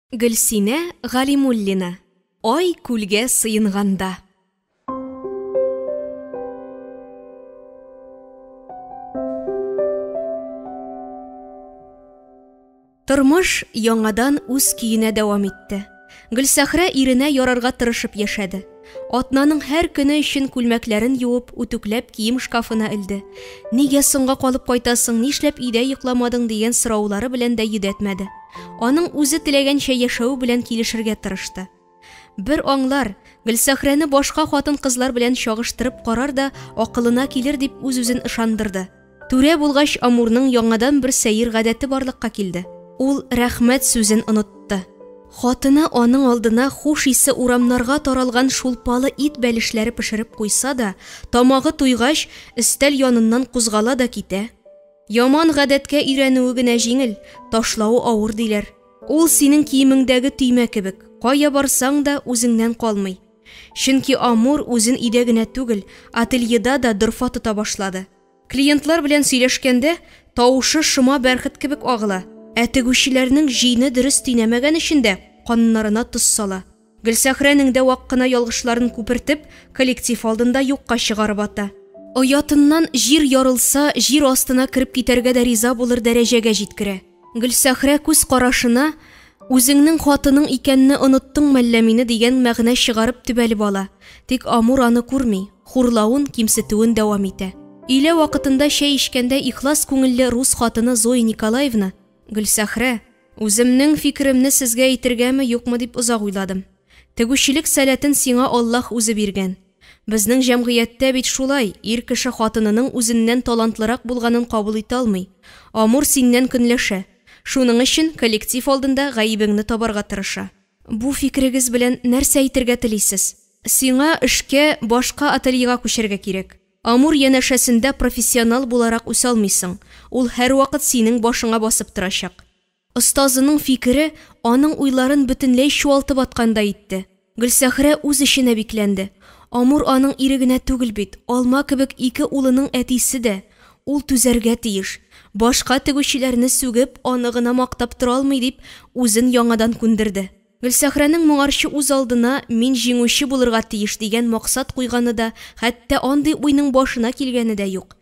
Гөлсинә Галимуллина. Ай күлгә сыенганда. Тормыш яңадан үз көенә дәвам итте. Гөлсәхрә иренә ярарга тырышып яшәде. Атнаның һәр көне өчен күлмәкләрен юып, үтүкләп кием шкафына элде. Нигә соңга калып кайтасың, нишләп өйдә йокламадың дигән сораулары белән дә йөдәтмәде. Аның үзе теләгәнчә яшәве белән килешергә тырышты. Бер аңлар, Гөлсәхрәне башка хатын-кызлар белән чагыштырып карар да акылына килер дип үз-үзен ышандырды. Түрә булгач, Амурның яңадан бер сәер гадәте барлыкка килде. Ул рәхмәт сүзен онытты. Хатыны аның алдына хуш исе урамнарга таралган шулпалы ит бәлешләре пешереп куйса да, тамагы туйгач, өстәл яныннан кузгала да китә. Яман гадәткә өйрәнүе генә җиңел, ташлавы авыр диләр. Ул синең киемеңдәге төймә кебек, кая барсаң да үзеңнән калмый. Чөнки Амур үзен өйдә генә түгел, ательеда да дорфа тота башлады. Клиентлар белән сөйләшкәндә, тавышы шома бәрхет кебек агыла, ә тегүчеләрнең җөйне дөрес төйнәмәгән өчен дә каннарына тоз сала. Гөлсәхрәнең дә вак кына ялгышларын күпертеп, коллектив алдында юкка чыгарып ата. Оятыннан җир ярылса, җир астына кереп китәргә дә риза булыр дәрәҗәгә җиткерә. Гөлсәхрә күз карашына Үзеңнең хатының икәнне оныттың мәллә мине дигән мәгънә чыгарып төбәлеп ала. Тик Амур аны күрми, хурлавын, кимсетүен дәвам итә. Өйлә вакытында чәй эчкәндә ихлас күңелле рус хатыны Зоя Николаевна, Гөлсәхрә, үземнең фикеремне сезгә әйтергәме, юкмы дип озак уйладым. Тегүчелек сәләтен сиңа Аллаһ үзе биргән. Безнең җәмгыятьтә бит шулай, ир кеше хатынының үзеннән талантлырак булганын кабул итә алмый. Амур синнән көнләшә. Шуның өчен коллектив алдында гаебеңне табарга тырыша. Бу фикерегез белән нәрсә әйтергә телисез? Сиңа эшкә башка ательега күчәргә кирәк. Амур янәшәсендә профессионал буларак үсә алмыйсың, ул һәрвакыт синең башыңа басып торачак. Остазының фикере аның уйларын бөтенләй чуалтып аткандай итте. Гөлсәхрә үз эченә бикләнде. Амур аның ире генә түгел бит, алма кебек ике улының әтисе дә. Ул түзәргә тиеш. Башка тегүчеләрне сүгеп, аны гына мактап тора алмый дип, үзен яңадан күндерде. Гөлсәхрәнең моңарчы үз алдына мин җиңүче булырга тиеш дигән максат куйганы да, хәтта андый уйның башына килгәне дә юк.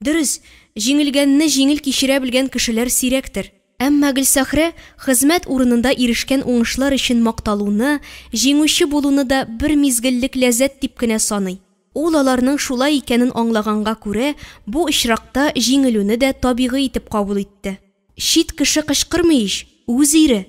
Дөрес, җиңелгәнне җиңел кичерә белгән кешеләр сирәктер. Әмма Гөлсәхрә хезмәт урынында ирешкән уңышлар өчен макталуны, җиңүче булуны да бер мизгеллек ләззәт дип кенә саный. Ул аларның шулай икәнен аңлаганга күрә, бу очракта җиңелүне дә табигый итеп кабул итте. Чит кеше кычкырмый ич, үз ире!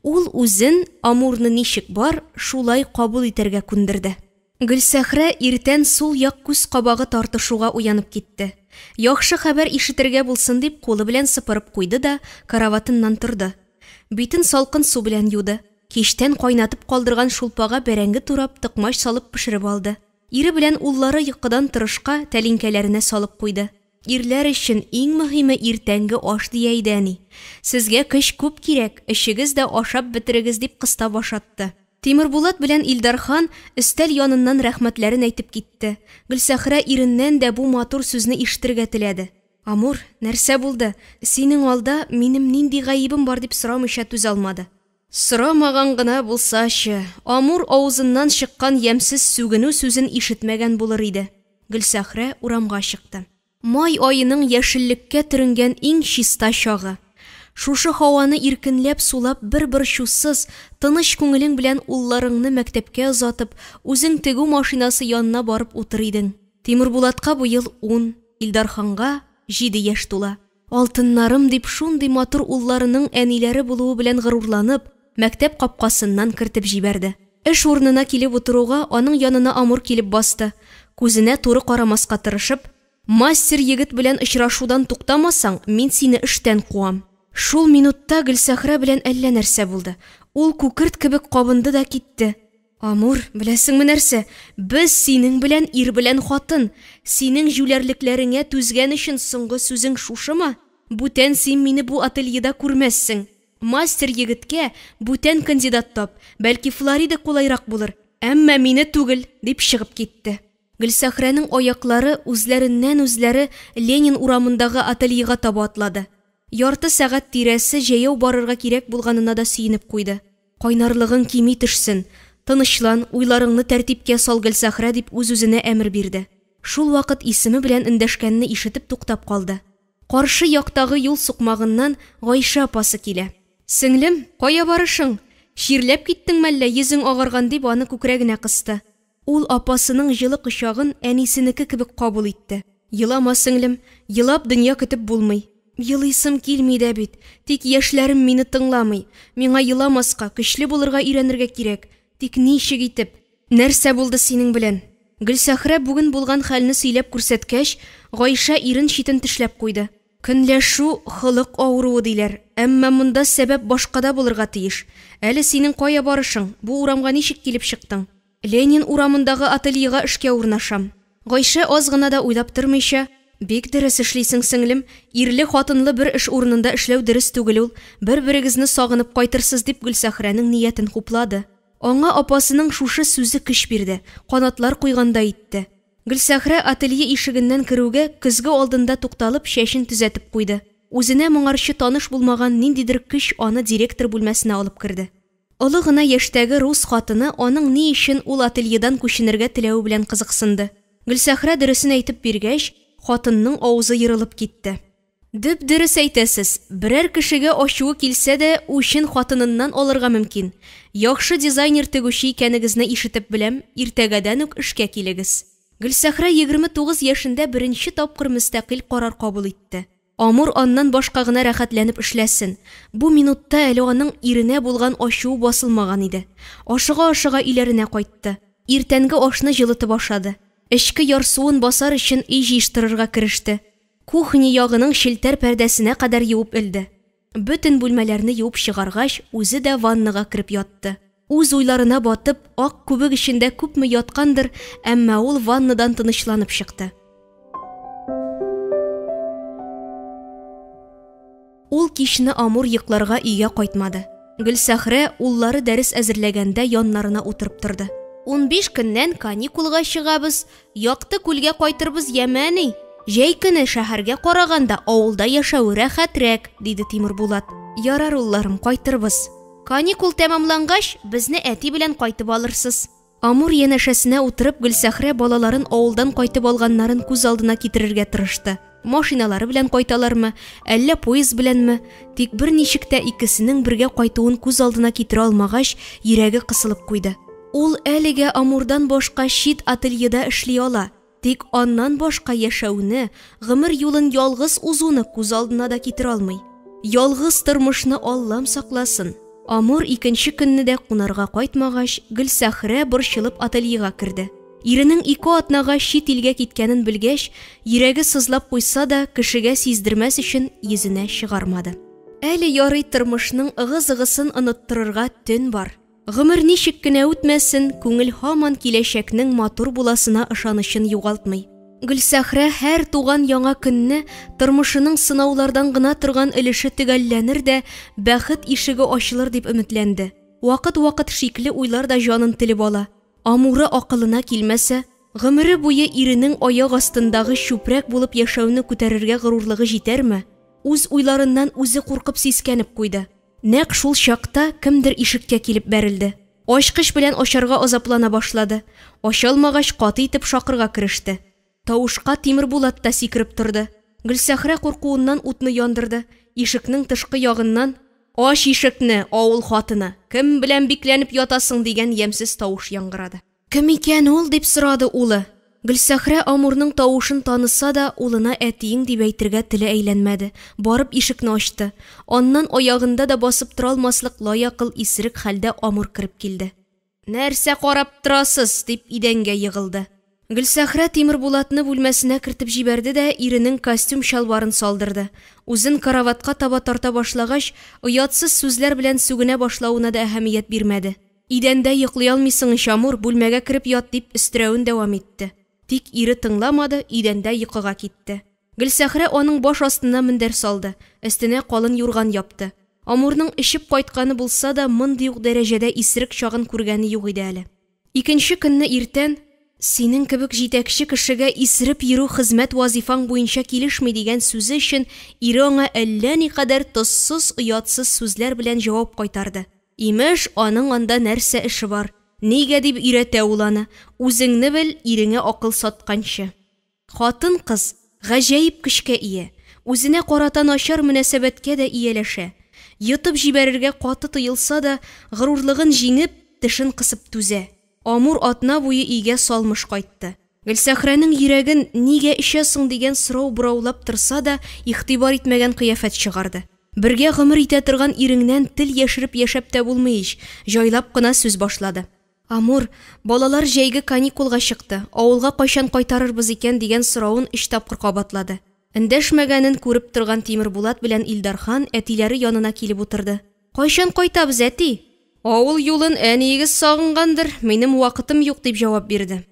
Ул үзен, Амурны ничек бар, шулай кабул итәргә күндерде. Гөлсәхрә иртән сул як күз кабагы тартышуга уянып китте. Яхшы хәбәр ишетергә булсын дип кулы белән сыпырып куйды да караватыннан торды. Битен салкын су белән юды. Кичтән кайнатып калдырган шулпага бәрәңге турап, токмач салып пешереп алды. Ире белән уллары йокыдан торышка тәлинкәләренә салып куйды. Ирләр өчен иң мөһиме иртәнге аш дия иде әни. Сезгә көч күп кирәк, эчегез дә ашап бетерегез дип кыстап ашатты. Тимербулат белән Илдархан өстәл яныннан рәхмәтләрен әйтеп китте. Гөлсәхрә иреннән дә бу матур сүзне ишетергә теләде. Амур, нәрсә булды? Синең алда минем нинди гаебем бар дип сорамыйча түзә алмады. Сорамаган гына булсачы, Амур авызыннан чыккан ямьсез сүгенү сүзен ишетмәгән булыр иде. Гөлсәхрә урамга чыкты. Май аеның яшеллеккә төренгән иң чиста чагы. Шушы һаваны иркенләп сулап, бер борчусыз, тыныч күңелең белән улларыңны мәктәпкә озатып, үзең тегү машинасы янына барып утыр идең. Тимербулатка быел ун, Илдарханга җиде яшь тула. Алтыннарым дип шундый матур улларының әниләре булуы белән горурланып, мәктәп капкасыннан кертеп җибәрде. Эш урынына килеп утыруга, аның янына Амур килеп басты. Күзенә туры карамаска тырышып, Мастер егет белән очрашудан туктамасаң, мин сине эштән куам. Шул минутта Гөлсәхрә белән әллә нәрсә булды. Ул күкерт кебек кабынды да китте. Амур, беләсеңме нәрсә? Без синең белән ир белән хатын. Синең җүләрлекләреңә түзгән өчен соңгы сүзең шушымы? Бүтән син мине бу ательеда күрмәссең. Мастер егеткә бүтән кандидат тап, бәлки Флорида кулайрак булыр, әмма мине түгел, дип чыгып китте. Гөлсәхрәнең аяклары үзләреннән-үзләре Ленин урамындагы ательега таба атлады. Ярты сәгать тирәсе җәяү барырга кирәк булганына да сөенеп куйды. Кайнарлыгың кими төшсен. Тынычлан, уйларыңны тәртипкә сал, Гөлсәхрә, дип үз-үзенә әмер бирде. Шул вакыт исеме белән эндәшкәнне ишетеп туктап калды. Каршы яктагы юл сукмагыннан Гайшә апасы килә. Сеңлем, кая барышың? Чирләп киттең мәллә, йөзең агарган, дип аны күкрәгенә кысты. Ул апасының җылы кочагын әнисенеке кебек кабул итте. Елама, сеңлем, елап дөнья көтеп булмый. Елыйсым килми дә бит, тик яшьләрем мине тыңламый. Миңа еламаска, көчле булырга өйрәнергә кирәк. Тик ничек итеп? Нәрсә булды синең белән? Гөлсәхрә бүген булган хәлне сөйләп күрсәткәч, Гайшә ирен читен тешләп куйды. Көнләшү, холык авыруы диләр, әмма монда сәбәп башкада булырга тиеш. Әле синең кая барышың, бу урамга ничек килеп чыктың? Ленин урамындагы ательега эшкә урнашам. Гайшә аз гына да уйлап тормыйча, Бик дөрес эшлисең, сеңлем, ирле-хатынлы бер эш урынында эшләү дөрес түгел ул, бер-берегезне сагынып кайтырсыз, дип Гөлсәхрәнең ниятен хуплады. Аңа апасының шушы сүзе көч бирде, канатлар куйгандай итте. Гөлсәхрә ателье ишегеннән керүгә, көзге алдында тукталып, чәчен төзәтеп куйды. Үзенә моңарчы таныш булмаган ниндидер көч аны директор бүлмәсенә алып керде. Олы гына яшьтәге рус хатыны аның ни өчен ул ательедан күченергә теләве белән кызыксынды. Гөлсәхрә дөресен әйтеп биргәч, хатынның авызы ерылып китте. Дөп-дөрес әйтәсез, берәр кешегә ачуы килсә дә, үчен хатыныннан алырга мөмкин. Яхшы дизайнер-тегүче икәнегезне ишетеп беләм, иртәгәдән үк эшкә килегез. Гөлсәхрә 29 яшендә беренче тапкыр мөстәкыйль карар кабул итте. Амур аннан башка гына рәхәтләнеп эшләсен. Бу минутта әле аның иренә булган ачуы басылмаган иде. Ашыга-ашыга өйләренә кайтты. Иртәнге ашны җылытып ашады. Эчке ярсуын басар өчен өй җыештырырга кереште. Кухня ягының челтәр пәрдәсенә кадәр юып элде. Бөтен бүлмәләрне юып чыгаргач, үзе дә ваннага кереп ятты. Үз уйларына батып, ак күбек эчендә күпме яткандыр, әмма ул ваннадан тынычланып чыкты. Ул кичне Амур йокларга өйгә кайтмады. Гөлсәхрә уллары дәрес әзерләгәндә яннарына утырып торды. 15 көннән каникулга чыгабыз, Якты күлгә кайтырбыз, яме, әни? Җәй көне шәһәргә караганда авылда яшәве рәхәтрәк, диде Тимербулат. Ярар, улларым, кайтырбыз. Каникул тәмамлангач, безне әти белән кайтып алырсыз. Амур янәшәсенә утырып, Гөлсәхрә балаларын авылдан кайтып алганнарын күз алдына китерергә тырышты. Машиналары белән кайталармы, әллә поезд беләнме? Тик берничек тә икесенең бергә кайтуын күз алдына китерә алмагач, йөрәге кысылып куйды. Ул әлегә Амурдан башка чит ательеда эшли ала, тик аннан башка яшәүне, гомер юлын ялгыз узуны күз алдына да китерә алмый. Ялгыз тормышны Аллам сакласын. Амур икенче көнне дә кунарга кайтмагач, Гөлсәхрә борчылып ательега керде. Иренең ике атнага чит илгә киткәнен белгәч, йөрәге сызлап куйса да, кешегә сиздермәс өчен йөзенә чыгармады. Әле ярый тормышның ыгы-зыгысын оныттырырга төн бар. Гомер ничек кенә үтмәсен, күңел һаман киләчәкнең матур буласына ышанычын югалтмый. Гөлсәхрә һәр туган яңа көнне тормышының сынаулардан гына торган өлеше төгәлләнер дә, бәхет ишеге ачылыр дип өметләнде. Вакыт-вакыт шикле уйлар да җанын телеп ала. Амуры акылына килмәсә, гомере буе иренең аяк астындагы чүпрәк булып яшәүне күтәрергә горурлыгы җитәрме? Үз уйларыннан үзе куркып сискәнеп куйды. Нәкъ шул чакта кемдер ишеккә килеп бәрелде. Ачкыч белән ачарга азаплана башлады. Ача алмагач, каты итеп шакырга кереште. Тавышка Тимербулат та сикереп торды. Гөлсәхрә куркуыннан утны яндырды. Ишекнең тышкы ягыннан Ач ишекне, авыл хатыны, кем белән бикләнеп ятасың дигән ямьсез тавыш яңгырады. Кем икән ул дип сорады улы. Гөлсәхрә Амурның тавышын таныса да, улына әтиең дип әйтергә теле әйләнмәде. Барып ишекне ачты. Аннан аягында да басып тора алмаслык лаякыл исерек хәлдә Амур кереп килде. Нәрсә карап торасыз? дип идәнгә егылды. Гөлсәхрә Тимербулатны бүлмәсенә кертеп җибәрде дә иренең костюм-чалбарын салдырды. Үзен караватка таба тарта башлагач, оятсыз сүзләр белән сүгенә башлавына да әһәмият бирмәде. Идәндә йоклый алмыйсың ич, Амур, бүлмәгә кереп ят, дип өстерәвен дәвам итте. Тик ире тыңламады, идәндә йокыга китте. Гөлсәхрә аның баш астына мендәр салды, өстенә калын юрган япты. Амурның эчеп кайтканы булса да, мондый ук дәрәҗәдә исерек чагын күргәне юк иде әле. Икенче көнне иртән, Синең кебек җитәкче кешегә исереп йөрү хезмәт вазифаң буенча килешми дигән сүзе өчен ире аңа әллә никадәр тозсыз, оятсыз сүзләр белән җавап кайтарды. Имеш, аның анда нәрсә эше бар? Нигә дип өйрәтә ул аны? Үзеңне бел, иреңә акыл сатканчы. Хатын-кыз гаҗәеп көчкә ия. Үзенә карата начар мөнәсәбәткә дә ияләшә. Йотып җибәрергә каты тоелса да, горурлыгын җиңеп, тешен кысып түзә. Амур атна буе өйгә салмыш кайтты. Гөлсәхрәнең йөрәген нигә эчә соң дигән сорау бораулап торса да, игътибар итмәгән кыяфәт чыгарды. Бергә гомер итә торган иреңнән тел яшереп яшәп тә булмый ич, җайлап кына сүз башлады. Амур, балалар җәйге каникулга чыкты, авылга кайчан кайтарырбыз икән дигән соравын өч тапкыр кабатлады. Эндәшмәгәнен күреп торган Тимербулат белән Илдархан әтиләре янына килеп утырды. Кайчан кайтабыз, әти? Авыл юлын әниегез сагынгандыр, минем вакытым юк, дип җавап бирде.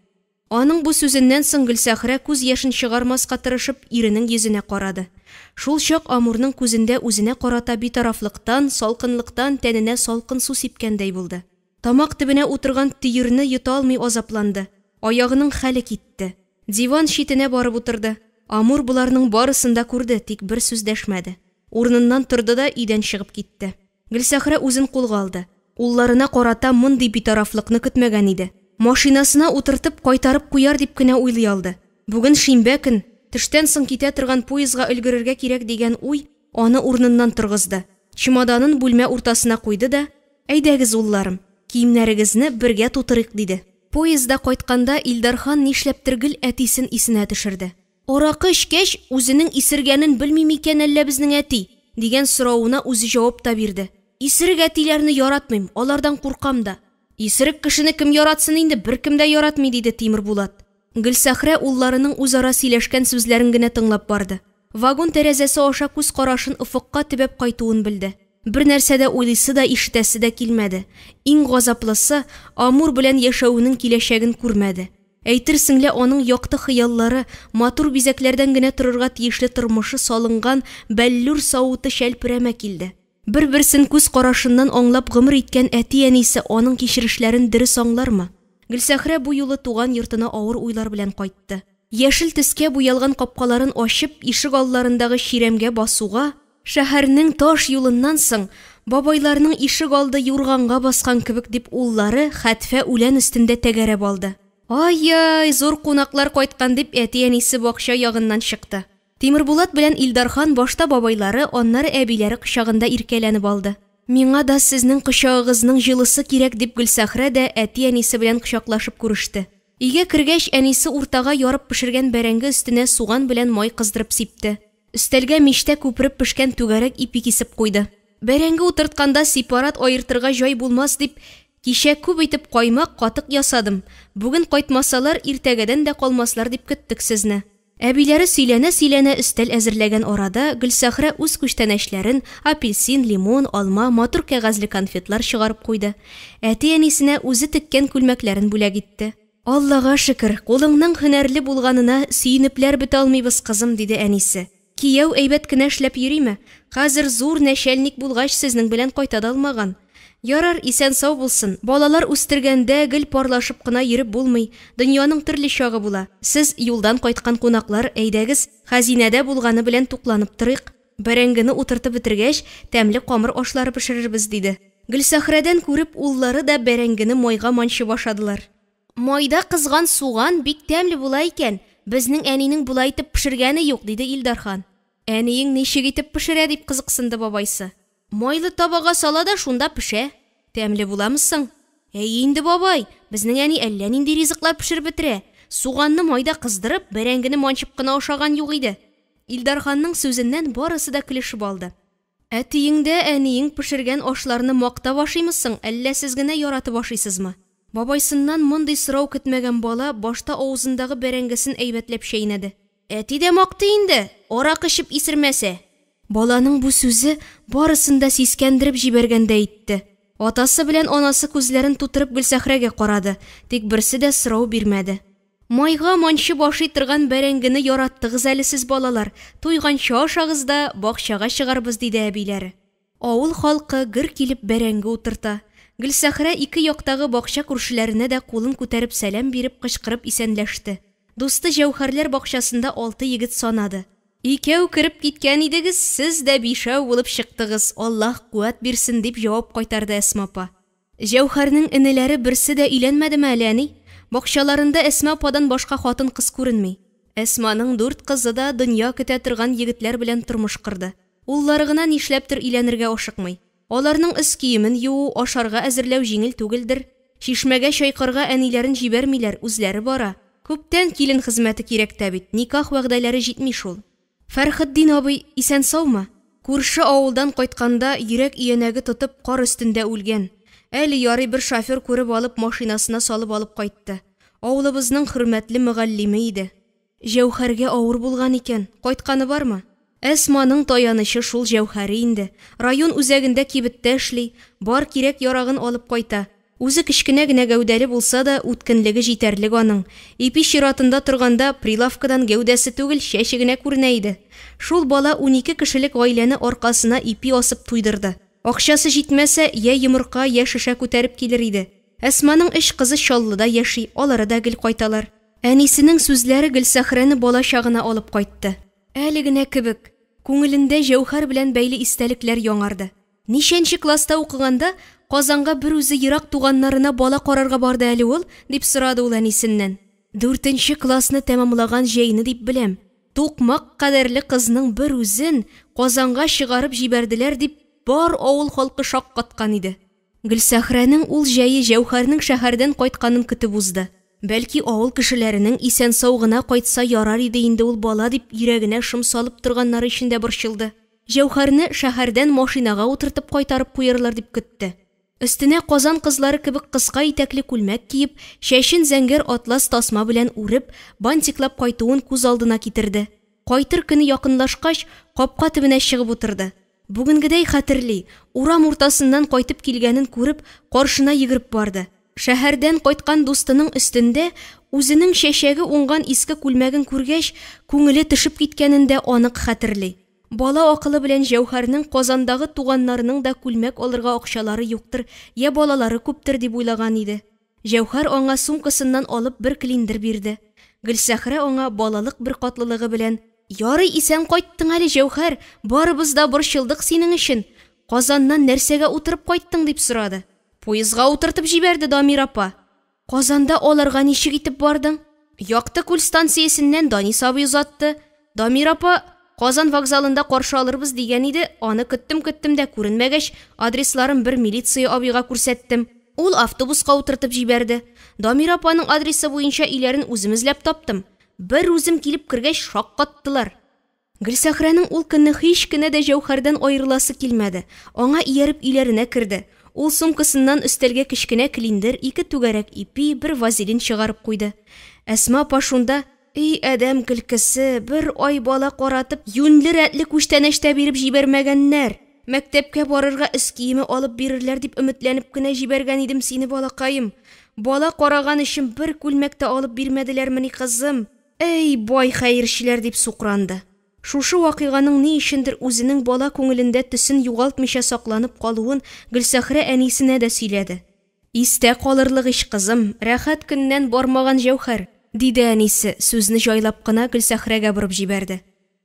Аның бу сүзеннән соң Гөлсәхрә күз яшен чыгармаска тырышып иренең йөзенә карады. Шул чак Амурның күзендә үзенә карата битарафлыктан, салкынлыктан тәненә салкын су сипкәндәй булды. Тамак төбенә утырган төерне йота алмый азапланды. Аягының хәле китте. Диван читенә барып утырды. Амур боларның барысын да күрде, тик бер сүз дәшмәде. Урыныннан торды да өйдән чыгып китте. Гөлсәхрә үзен кулга алды. Улларына карата мондый битарафлыкны көтмәгән иде. Машинасына утыртып кайтарып куяр дип кенә уйлый алды. Бүген шимбә көн, төштән соң китә торган поездга өлгерергә кирәк дигән уй аны урыныннан торгызды. Чемоданын бүлмә уртасына куйды да, "Әйдәгез, улларым, киемнәрегезне бергә тутырыйк", диде. Поездда кайтканда Илдархан нишләптер гел әтисен исенә төшерде. Аракы эчкәч, үзенең исергәнен белми микән әллә безнең әти? дигән соравына үзе җавап та бирде. Исерек әтиләрне яратмыйм, алардан куркам да. Исерек кешене кем яратсын инде, беркем дә яратмый, диде Тимербулат. Гөлсәхрә улларының үзара сөйләшкән сүзләрен генә тыңлап барды. Вагон тәрәзәсе аша күз карашын офыкка төбәп кайтуын белде. Бер нәрсә дә уйлыйсы да, ишетәсе дә килмәде. Иң газаплысы, Амур белән яшәвенең киләчәген күрмәде. Әйтерсең лә аның якты хыяллары, матур бизәкләрдән генә торырга тиешле тормышы салынган бәллүр савыты чәлперәмә килде. Бер-берсен күз карашыннан аңлап гомер иткән әти-әнисе аның кичерешләрен дөрес аңлармы? Гөлсәхрә бу юлы туган йортына авыр уйлар белән кайтты. Яшел төскә буялган капкаларын ачып, ишек алларындагы чирәмгә басуга, шәһәрнең таш юлыннан соң, бабайларның ишек алды юрганга баскан кебек дип уллары хәтфә үлән өстендә тәгәрәп алды. Ай-яй, зур кунаклар кайткан дип әти-әнисе бакча ягыннан чыкты. Тимербулат белән Илдархан башта бабайлары, аннары әбиләре кочагында иркәләнеп алды. Миңа да сезнең кочагыгызның җылысы кирәк дип Гөлсәхрә дә әти-әнисе белән кочаклашып күреште. Өйгә кергәч, әнисе уртага ярып пешергән бәрәңге өстенә суган белән май кыздырып сипте. Өстәлгә мичтә күпереп пешкән түгәрәк ипи кисеп куйды. Бәрәңге утыртканда сепарат аертырга җай булмас дип, кичә күп итеп каймак, катык ясадым. Бүген кайтмасалар, иртәгәдән дә калмаслар дип көттек сезне. Әбиләре сөйләнә-сөйләнә өстәл әзерләгән арада Гөлсәхрә үз күчтәнәчләрен, апельсин, лимон, алма, матур кәгазьле конфетлар чыгарып куйды. Әти-әнисенә үзе теккән күлмәкләрен бүләк итте. Аллага шөкер, кулыңның һөнәрле булганына сөенепләр бетә алмыйбыз, кызым, диде әнисе. Кияү әйбәт кенә эшләп йөриме? Хәзер зур нәчәлник булгач, сезнең белән кайта да алмаган. Ярар, исән-сау булсын. Балалар үстергәндә гел парлашып кына йөреп булмый. Дөньяның төрле чагы була. Сез, юлдан кайткан кунаклар, әйдәгез, хәзинәдә булганы белән тукланып торыйк. Бәрәңгене утыртып бетергәч, тәмле камыр ашлары пешерербез, диде. Гөлсәхрәдән күреп, уллары да бәрәңгене майга манчып ашадылар. Майда кызган суган бик тәмле була икән, безнең әнинең болай итеп пешергәне юк, диде Илдархан. Әниең ничек итеп пешерә, дип кызыксынды бабайсы. Майлы табага сала да шунда пешә. Тәмле буламы соң? Әйе инде, бабай, безнең әни әллә нинди ризыклар пешереп бетерә. Суганны майда кыздырып, бәрәңгене манчып кына ашаган юк иде. Илдарханның сүзеннән барысы да көлешеп алды. Әтиең дә әниең пешергән ашларны мактап ашыймы соң, әллә сез генә яратып ашыйсызмы? Бабайсыннан мондый сорау көтмәгән бала башта авызындагы бәрәңгесен әйбәтләп чәйнәде. Әти дә мактый инде, аракы эчеп исермәсә. Баланың бу сүзе барысын да сискәндереп җибәргәндәй итте. Атасы белән анасы күзләрен тутырып Гөлсәхрәгә карады, тик берсе дә сорау бирмәде. Майга манчып ашый торган бәрәңгене яраттыгыз әле сез, балалар, туйганчы ашагыз да, бакчага чыгарбыз, диде әбиләре. Авыл халкы гөр килеп бәрәңге утырта. Гөлсәхрә ике яктагы бакча күршеләренә дә кулын күтәреп сәлам биреп кычкырып исәнләште. Дусты Җәүһәрләр бакчасында алты егет санады. Икәү кереп киткән идегез, сез дә бишәү булып чыктыгыз, Аллаһ куәт бирсен, дип җавап кайтарды Әсма апа. Җәүһәрнең энеләре берсе дә өйләнмәдеме әле, әни? Бакчаларында Әсма ападан башка хатын-кыз күренми. Әсманың дүрт кызы да дөнья көтә торган егетләр белән тормыш корды. Уллары гына нишләптер өйләнергә ашыкмый. Аларның өс киемен юу, ашарга әзерләү җиңел түгелдер. Чишмәгә чайкарга әниләрен җибәрмиләр, үзләре бара. Күптән килен хезмәте кирәк тә бит, никах вәгъдәләре җитми шул. Фәрхетдин абый исән-саумы? Күрше авылдан кайтканда йөрәк өянәге тотып кар өстендә үлгән. Әле ярый бер шофер күреп алып машинасына салып алып кайтты. Авылыбызның хөрмәтле мөгаллиме иде. Җәүһәргә авыр булган икән, кайтканы бармы? Әсманың таянычы шул Җәүһәре инде. Район үзәгендә кибеттә эшли, бар кирәк-ярагын алып кайта. Үзе кечкенә генә гәүдәле булса да, үткенлеге җитәрлек аның. Ипи чиратында торганда, прилавкадан гәүдәсе түгел, чәче генә күренә иде. Шул бала 12 кешелек гаиләне аркасына ипи асып туйдырды. Акчасы җитмәсә, йә йомырка, йә шешә күтәреп килер иде. Әсманың өч кызы Чаллыда яши, алары да гел кайталар. Әнисенең сүзләре Гөлсәхрәне бала чагына алып кайтты. Әле генә кебек, күңелендә Җәүһәр белән бәйле истәлекләр яңарды. Ничәнче класста укыганда Казанга берүзе ерак туганнарына бала карарга барды әле ул, дип сорады ул әнисеннән. Дүртенче классны тәмамлаган җәйне дип беләм. Тукмак кадәрле кызның берүзен Казанга чыгарып җибәрделәр дип бар авыл халкы шаккаткан иде. Гөлсәхрәнең ул җәе Җәүһәрнең шәһәрдән кайтканын көтеп узды. Бәлки авыл кешеләренең исән-сау гына кайтса ярар иде инде ул бала дип йөрәгенә шом салып торганнары өчен дә борчылды. Җәүһәрне шәһәрдән машинага утыртып кайтарып куярлар дип көтте. Өстенә Казан кызлары кебек кыска итәкле күлмәк киеп, чәчен зәңгәр атлас тасма белән үреп, бантиклап кайтуын күз алдына китерде. Кайтыр көне якынлашкач, капка төбенә чыгып утырды. Бүгенгедәй хәтерли, урам уртасыннан кайтып килгәнен күреп, каршына йөгереп барды. Шәһәрдән кайткан дустының өстендә үзенең чәчәге уңган иске күлмәген күргәч, күңеле төшеп киткәнен дә анык хәтерли. Бала акылы белән Җәүһәрнең Казандагы туганнарының да күлмәк алырга акчалары юктыр, йә балалары күптер дип уйлаган иде. Җәүһәр аңа сумкасыннан алып бер клиндер бирде. Гөлсәхрә аңа балалык беркатлылыгы белән: "Ярый исән кайттың әле, Җәүһәр, барыбыз да борчылдык синең өчен. Казаннан нәрсәгә утырып кайттың?" дип сорады. Поездга утыртып җибәрде Дамир апа. Казанда аларга ничек итеп бардың? Якты күл станциясеннән Данис абый озатты. Дамир апа Казан вокзалында каршы алырбыз дигән иде, аны көттем-көттем дә күренмәгәч, адресларын бер милиция абыйга күрсәттем. Ул автобуска утыртып җибәрде. Дамир апаның адресы буенча өйләрен үзем эзләп таптым. Бер үзем килеп кергәч шаккаттылар. Гөлсәхрәнең ул көнне һич кенә дә Җәүһәрдән аерыласы килмәде. Аңа ияреп өйләренә керде. Ул сумкасыннан өстәлгә кечкенә клиндер, ике түгәрәк ипи, бер вазелин чыгарып куйды. Әсма апа шунда, Эй, адәм көлкесе, бер ай бала каратып, юньле-рәтле күчтәнәч тә биреп җибәрмәгәннәр. Мәктәпкә барырга өс киеме алып бирерләр дип өметләнеп кенә җибәргән идем сине, балакаем. Бала караган өчен бер күлмәк тә алып бирмәделәрмени, кызым? Әй, бай хәерчеләр, дип сукранды. Шушы вакыйганың ни өчендер үзенең бала күңелендә төсен югалтмыйча сакланып калуын Гөлсәхрә әнисенә дә сөйләде. Истә калырлык ич, кызым, рәхәт көннән бармаган Җәүһәр, диде әнисе, сүзне җайлап кына Гөлсәхрәгә борып җибәрде.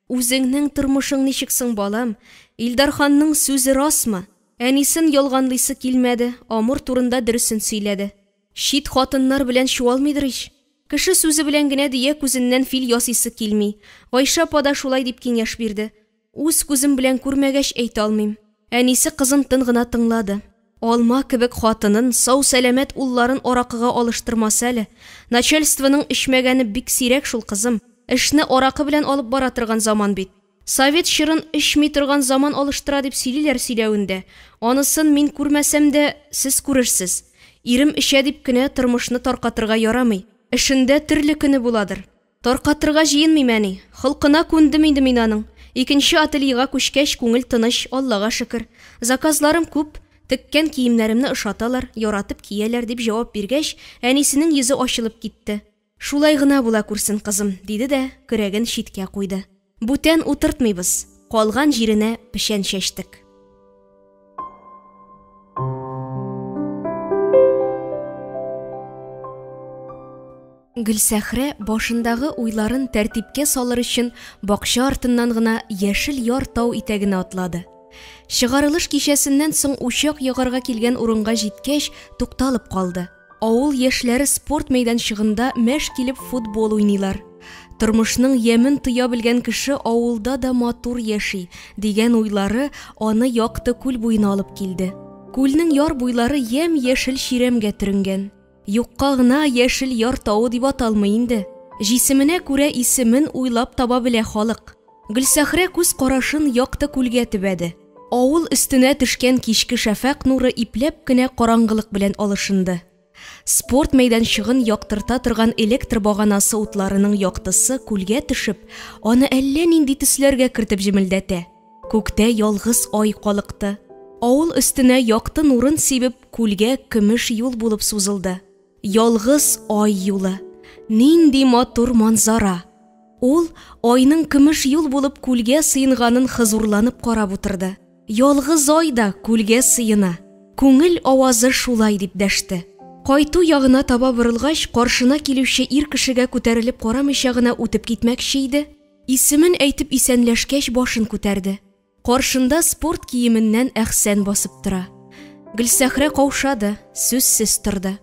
Үзеңнең тормышың ничек соң, балам? Илдарханның сүзе расмы? Әнисен ялганлыйсы килмәде, Амур турында дөресен сөйләде. Чит хатыннар белән чуалмыйдыр ич? Кеше сүзе белән генә дөя күзеннән фил ясыйсы килми. Гайшә апа да шулай дип киңәш бирде. Үз күзем белән күрмәгәч әйтә алмыйм. Әнисе кызын тын гына тыңлады. Алма кебек хатынын, сау-сәламәт улларын аракыга алыштырмас әле. Начальствоның эчмәгәне бик сирәк шул, кызым. Эшне аракы белән алып бара торган заман бит. Совет чорын эчми торган заман алыштыра дип сөйлиләр сөйләвен дә. Анысын мин күрмәсәм дә, сез күрерсез. Ирем эчә дип кенә тормышны таркатырга ярамый. Эшендә төрле көне буладыр. Таркатырга җыенмыйм, әни. Холкына күндем инде мин аның. Икенче ательега күчкәч, күңел тыныч, Аллага шөкер. Заказларым күп, теккән киемнәремне ошаталар, яратып кияләр, дип җавап биргәч, әнисенең йөзе ачылып китте. Шулай гына була күрсен, кызым, диде дә, көрәген читкә куйды. Бүтән утыртмыйбыз, калган җиренә печән чәчтек. Гөлсәхрә башындагы уйларын тәртипкә салыр өчен бакча артыннан гына яшел яр тау итәгенә атлады. Чыгарылыш кичәсеннән соң учак ягарга килгән урынга җиткәч, тукталып калды. Авыл яшьләре спорт мәйданчыгында мәш килеп футбол уйныйлар. Тормышның ямен тоя белгән кеше авылда да матур яши, дигән уйлары аны якты күл буена алып килде. Күлнең яр буйлары ямь-яшел чирәмгә төренгән. Юкка гына Яшел яр тавы дип аталмый инде. Җисеменә күрә исемен уйлап таба белә халык. Гөлсәхрә күз карашын якты күлгә төбәде. Авыл өстенә төшкән кичке шәфәкъ нуры ипләп кенә караңгылык белән алышынды. Спорт мәйданчыгын яктырта торган электр баганасы утларының яктысы күлгә төшеп, аны әллә нинди төсләргә кертеп җемелдәтә. Күктә ялгыз ай калыкты. Авыл өстенә якты нурын сибеп, күлгә көмеш юл булып сузылды. Ялгыз ай юлы. Нинди матур манзара! Ул айның көмеш юл булып күлгә сыенганын хозурланып карап утырды. Ялгыз ай да күлгә сыена. Күңел авазы шулай дип дәште. Кайту ягына таба борылгач, каршына килүче ир кешегә күтәрелеп карамыйча гына үтеп китмәкче иде, Исемен әйтеп исәнләшкәч, башын күтәрде. Каршында спорт киеменнән Әхсән басып тора. Гөлсәхрә каушады, сүзсез торды.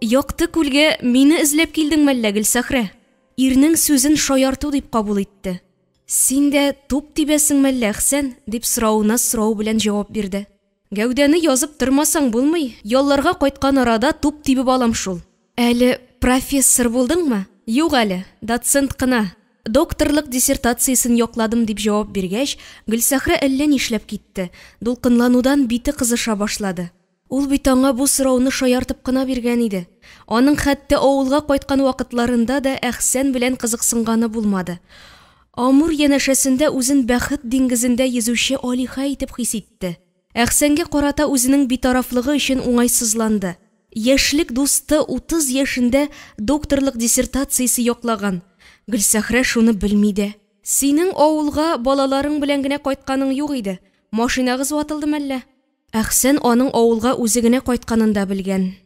Якты күлгә мине эзләп килдең мәллә, Гөлсәхрә? Ирнең сүзен шаярту дип кабул итте. Син дә туп тибәсең мәллә, Әхсән? дип соравына сорау белән җавап бирде. Гәүдәне язып тормасаң булмый, ялларга кайткан арада туп тибеп алам шул. Әле профессор булдыңмы? Юк әле, доцент кына. Докторлык диссертациясен якладым, дип җавап биргәч, Гөлсәхрә әллә нишләп китте, дулкынланудан бите кызыша башлады. Ул бит аңа бу сорауны шаяртып кына биргән иде. Аның хәтта авылга кайткан вакытларында да Әхсән белән кызыксынганы булмады. Амур янәшәсендә үзен бәхет диңгезендә йөзүче алиһә итеп хис итте. Әхсәнгә карата үзенең битарафлыгы өчен уңайсызланды. Яшьлек дусты 30 яшендә докторлык диссертациясе яклаган. Гөлсәхрә шуны белми дә. Синең авылга балаларың белән генә кайтканың юк иде. Машинагыз ватылды мәллә? Әхсән аның авылга үзе генә кайтканын да белгән.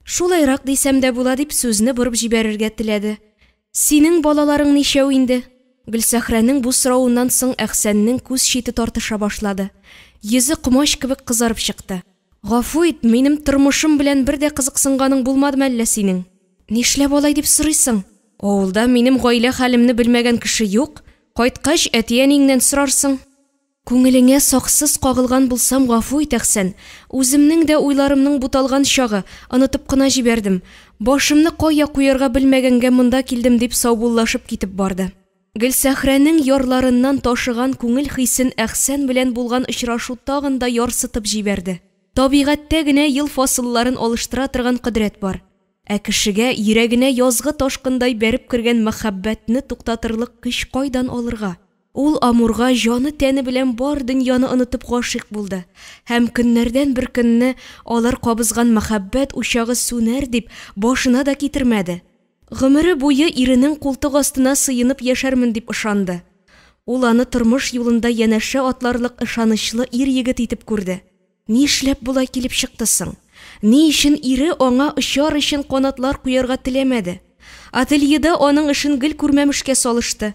Шулайрак дисәм дә була, дип сүзне борып җибәрергә теләде. Синең балаларың ничәү инде? Гөлсәхрәнең бу соравыннан соң Әхсәннең күз чите тартыша башлады. Йөзе комач кебек кызарып чыкты. Гафу ит, минем тормышым белән бер дә кызыксынганың булмады мәллә синең? Нишләп алай дип сорыйсың? Авылда минем гаилә хәлемне белмәгән кеше юк. Кайткач, әти-әниеңнән сорарсың. Күңелеңә саксыз кагылган булсам, гафу ит, Әхсән. Үземнең дә уйларымның буталган чагы, онытып кына җибәрдем. Башымны кая куярга белмәгәнгә монда килдем, дип саубуллашып китеп барды. Гөлсәхрәнең ярларыннан ташыган күңел хисен Әхсән белән булган очрашу тагын да ярсытып җибәрде. Табигатьтә генә ел фасылларын алыштыра торган кодрәт бар. Ә кешегә йөрәгенә язгы ташкындай бәреп кергән мәхәббәтне туктатырлык көч кайдан алырга? Ул Амурга җаны-тәне белән бар дөньяны онытып гашыйк булды һәм көннәрдән бер көнне алар кабызган мәхәббәт учагы сүнәр дип башына да китермәде. Гомере буе иренең култык астына сыенып яшәрмен дип ышанды. Ул аны тормыш юлында янәшә атларлык ышанычлы ир-егет итеп күрде. Нишләп болай килеп чыкты соң? Ни өчен ире аңа очар өчен канатлар куярга теләмәде? Ательеда аның эшен гел күрмәмешкә салышты.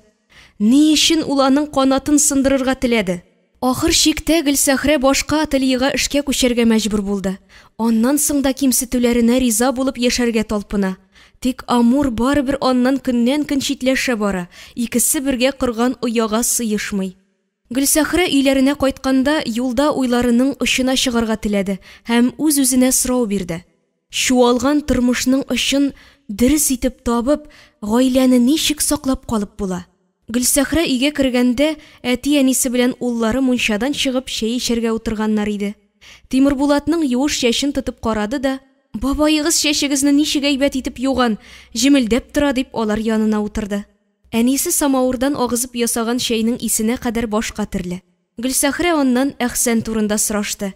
Ни өчен ул аның канатын сындырырга теләде? Ахыр чиктә Гөлсәхрә башка ательега эшкә күчәргә мәҗбүр булды. Аннан соң да кимсетүләренә риза булып яшәргә талпына. Тик Амур барыбер аннан көннән-көн читләшә бара, икесе бергә корган ояга сыешмый. Гөлсәхрә өйләренә кайтканда юлда уйларының очына чыгарга теләде һәм үз-үзенә сорау бирде. Чуалган тормышның очын дөрес итеп табып, гаиләне ничек саклап калып була? Гөлсәхрә өйгә кергәндә, әти-әнисе белән уллары мунчадан чыгып чәй эчәргә утырганнар иде. Тимербулатның юеш чәчен тотып карады да, Бабаегыз чәчегезне ничек әйбәт итеп юган, җемелдәп тора, дип алар янына утырды. Әнисе самавырдан агызып ясаган чәйнең исенә кадәр башка төрле. Гөлсәхрә аннан Әхсән турында сорашты.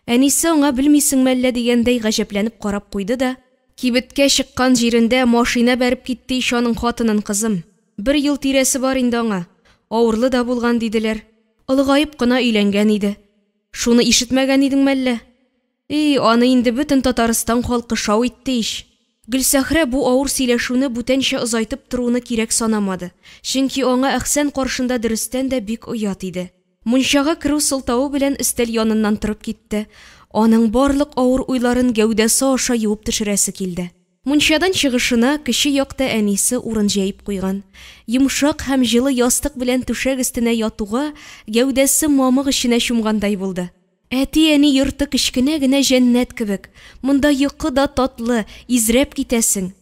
Әнисе аңа белмисеңме әллә дигәндәй гаҗәпләнеп карап куйды да, Кибеткә чыккан җирендә машина бәреп китте ич аның хатынын, кызым. Бер ел тирәсе бар инде аңа. Авырлы да булган, диделәр. Олыгаеп кына өйләнгән иде. Шуны ишетмәгән идеңме әллә? И, аны инде бөтен Татарстан халкы шау итте ич. Гөлсәхрә бу авыр сөйләшүне бүтәнчә озайтып торуны кирәк санамады, чөнки аңа Әхсән каршында дөрестән дә бик оят иде. Мунчага керү сылтавы белән өстәл яныннан торып китте. Аның барлык авыр уйларын гәүдәсе аша юып төшерәсе килде. Мунчадан чыгышына кече якта әнисе урын җәеп куйган. Йомшак һәм җылы ястык белән түшәк өстенә ятуга, гәүдәсе мамык эченә чумгандай булды. Әти-әни йорты кечкенә генә җәннәт кебек, монда йокы да татлы, изрәп китәсең.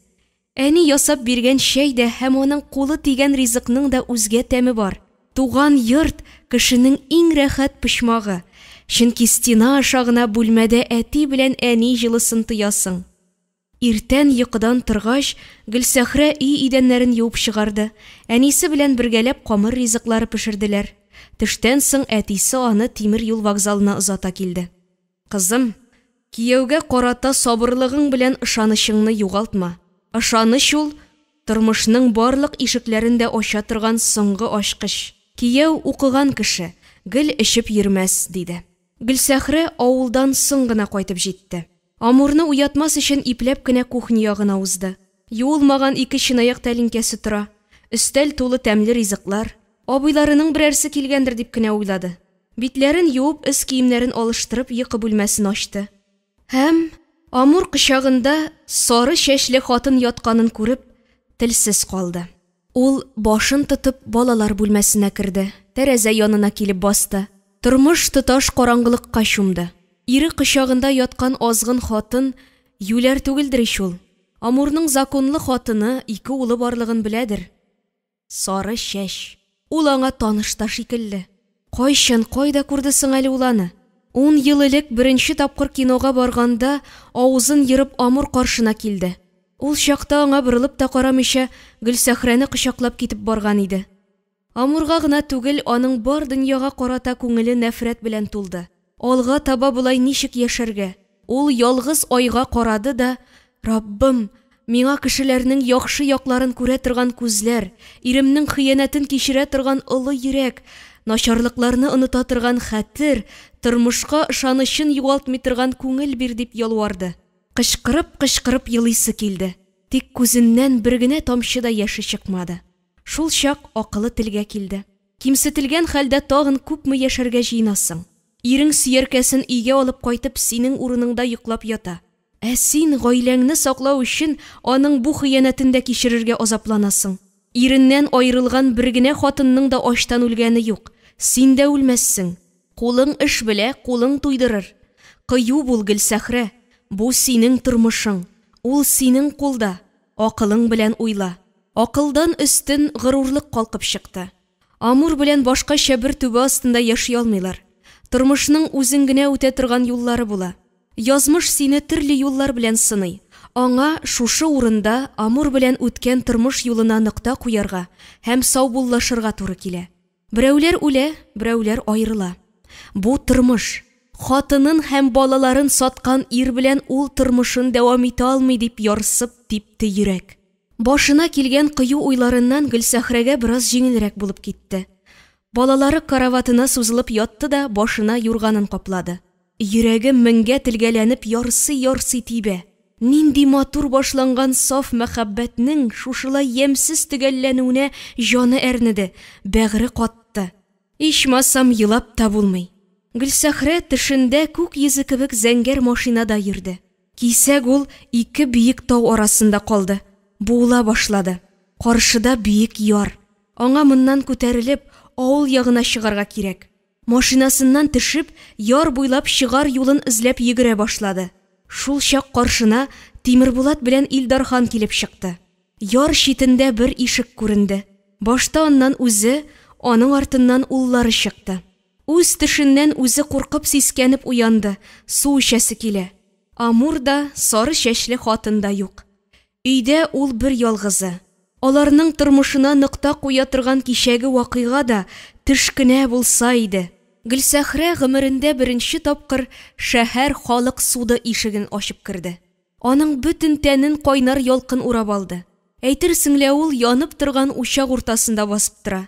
Әни ясап биргән чәй дә һәм аның кулы тигән ризыкның да үзгә тәме бар. Туган йорт, кешенең иң рәхәт почмагы, чөнки стена аша гына бүлмәдә әти белән әни җылысын тоясың. Иртән йокыдан торгач, Гөлсәхрә өй идәннәрен юып чыгарды, әнисе белән бергәләп камыр ризыклары пешерделәр. Төштән соң әтисе аны тимер юл вокзалына озата килде. Кызым, кияүгә карата сабырлыгың белән ышанычыңны югалтма. Ышаныч ул, тормышның барлык ишекләрен дә ача торган соңгы ачкыч. Кияү укыган кеше, гел эчеп йөрмәс, диде. Гөлсәхрә авылдан соң гына кайтып җитте. Амурны уятмас өчен ипләп кенә кухня ягына узды. Юылмаган ике чынаяк тәлинкәсе тора. Өстәл тулы тәмле ризыклар. Абыйларының берәрсе килгәндер дип кенә уйлады. Битләрен юып, өс киемнәрен алыштырып, йокы бүлмәсен ачты. Һәм Амур кочагында сары чәчле хатын ятканын күреп, телсез калды. Ул башын тотып балалар бүлмәсенә керде, тәрәзә янына килеп басты. Тормыш тоташ караңгылыкка чумды. Ире кочагында яткан азгын хатын юләр түгелдер ич ул. Амурның законлы хатыны, ике улы барлыгын беләдер. Сары чәч. Ул аңа таныш та шикелле. Кайчан, кайда күрде соң әле ул аны? Ун ел элек беренче тапкыр кинога барганда авызын ерып Амур каршына килде. Ул чакта аңа борылып та карамыйча Гөлсәхрәне кочаклап китеп барган иде. Амурга гына түгел, аның бар дөньяга карата күңеле нәфрәт белән тулды. Алга таба болай ничек яшәргә? Ул ялгыз айга карады да, Раббым, миңа кешеләрнең яхшы якларын күрә торган күзләр, иремнең хыянәтен кичерә торган олы йөрәк, начарлыкларны оныта торган хәтер, тормышка ышанычын югалтмый торган күңел бир, дип ялварды. Кычкырып-кычкырып елыйсы килде, тик күзеннән бер генә тамчы да яше чыкмады. Шул чак акылы телгә килде. Кимсетелгән хәлдә тагын күпме яшәргә җыенасың? Ирең сөяркәсен өйгә алып кайтып, синең урыныңда йоклап ята. Ә син, гаиләңне саклау өчен, аның бу хыянәтен дә кичерергә азапланасың. Иреннән аерылган бер генә хатынның да ачтан үлгәне юк. Син дә үлмәссең. Кулың эш белә, кулың туйдырыр. Кыю бул, Гөлсәхрә. Бу синең тормышың. Ул синең кулда. Акылың белән уйла. Акылдан өстен горурлык калкып чыкты. Амур белән башкача бер түбә астында яши алмыйлар. Тормышның үзең генә үтә торган юллары була. Язмыш сине төрле юллар белән сыный. Аңа шушы урында Амур белән үткән тормыш юлына нокта куярга һәм саубуллашырга туры килә. Берәүләр үлә, берәүләр аерыла. Бу тормыш. Хатынын һәм балаларын саткан ир белән ул тормышын дәвам итә алмый, дип ярсып типте йөрәк. Башына килгән кыю уйларыннан Гөлсәхрәгә бераз җиңелрәк булып китте. Балалары караватына сузылып ятты да башына юрганын каплады. Йөрәге меңгә телгәләнеп ярсый-ярсый тибә. Нинди матур башланган саф мәхәббәтнең шушылай ямьсез төгәлләнүенә җаны әрнеде, бәгыре катты. Ичмасам, елап та булмый. Гөлсәхрә төшендә күк йөзе кебек зәңгәр машинада йөрде. Кисәк ул ике биек тау арасында калды, буыла башлады. Каршыда биек яр. Аңа моннан күтәрелеп, авыл ягына чыгарга кирәк. Машинасыннан төшеп, яр буйлап чыгар юлын эзләп йөгерә башлады. Шул чак каршына Тимербулат белән Илдархан килеп чыкты. Яр читендә бер ишек күренде. Башта аннан үзе, аның артыннан уллары чыкты. Үз төшеннән үзе куркып сискәнеп уянды, су эчәсе килә. Амур да, сары чәчле хатын да юк. Өйдә ул бер ялгызы. Аларның тормышына нокта куя торган кичәге вакыйга да төш кенә булса иде. Гөлсәхрә гомерендә беренче тапкыр шәһәр халык суды ишеген ачып керде. Аның бөтен тәнен кайнар ялкын урап алды. Әйтерсең лә ул янып торган учак уртасында басып тора.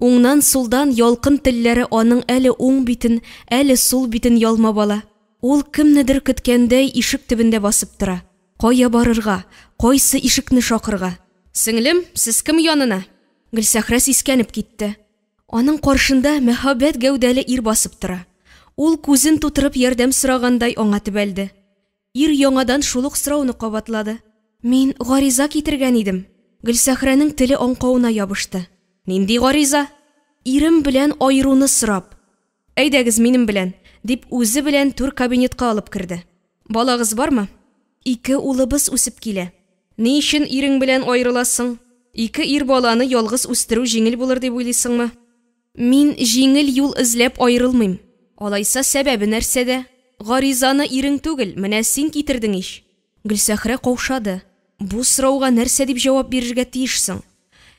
Уңнан-сулдан ялкын телләре аның әле уң битен, әле сул битен ялмап ала. Ул кемнедер көткәндәй ишек төбендә басып тора. Кая барырга, кайсы ишекне шакырга? Сеңлем, сез кем янына? Гөлсәхрә сискәнеп китте. Аның каршында мәһабәт гәүдәле ир басып тора. Ул күзен тутырып ярдәм сорагандай аңа төбәлде. Ир яңадан шул ук сорауны кабатлады. Мин гариза китергән идем. Гөлсәхрәнең теле аңкавына ябышты. Нинди гариза? Ирем белән аеруны сорап. Әйдәгез минем белән, дип үзе белән түр кабинетка алып керде. Балагыз бармы? Ике улыбыз үсеп килә. Ни өчен ирең белән аерыласың? Ике ир баланы ялгыз үстерү җиңел булыр дип уйлыйсыңмы? Мин җиңел юл эзләп аерылмыйм. Алайса сәбәбе нәрсәдә? Гаризаны ирең түгел, менә син китердең ич. Гөлсәхрә каушады. Бу сорауга нәрсә дип җавап бирергә тиеш соң?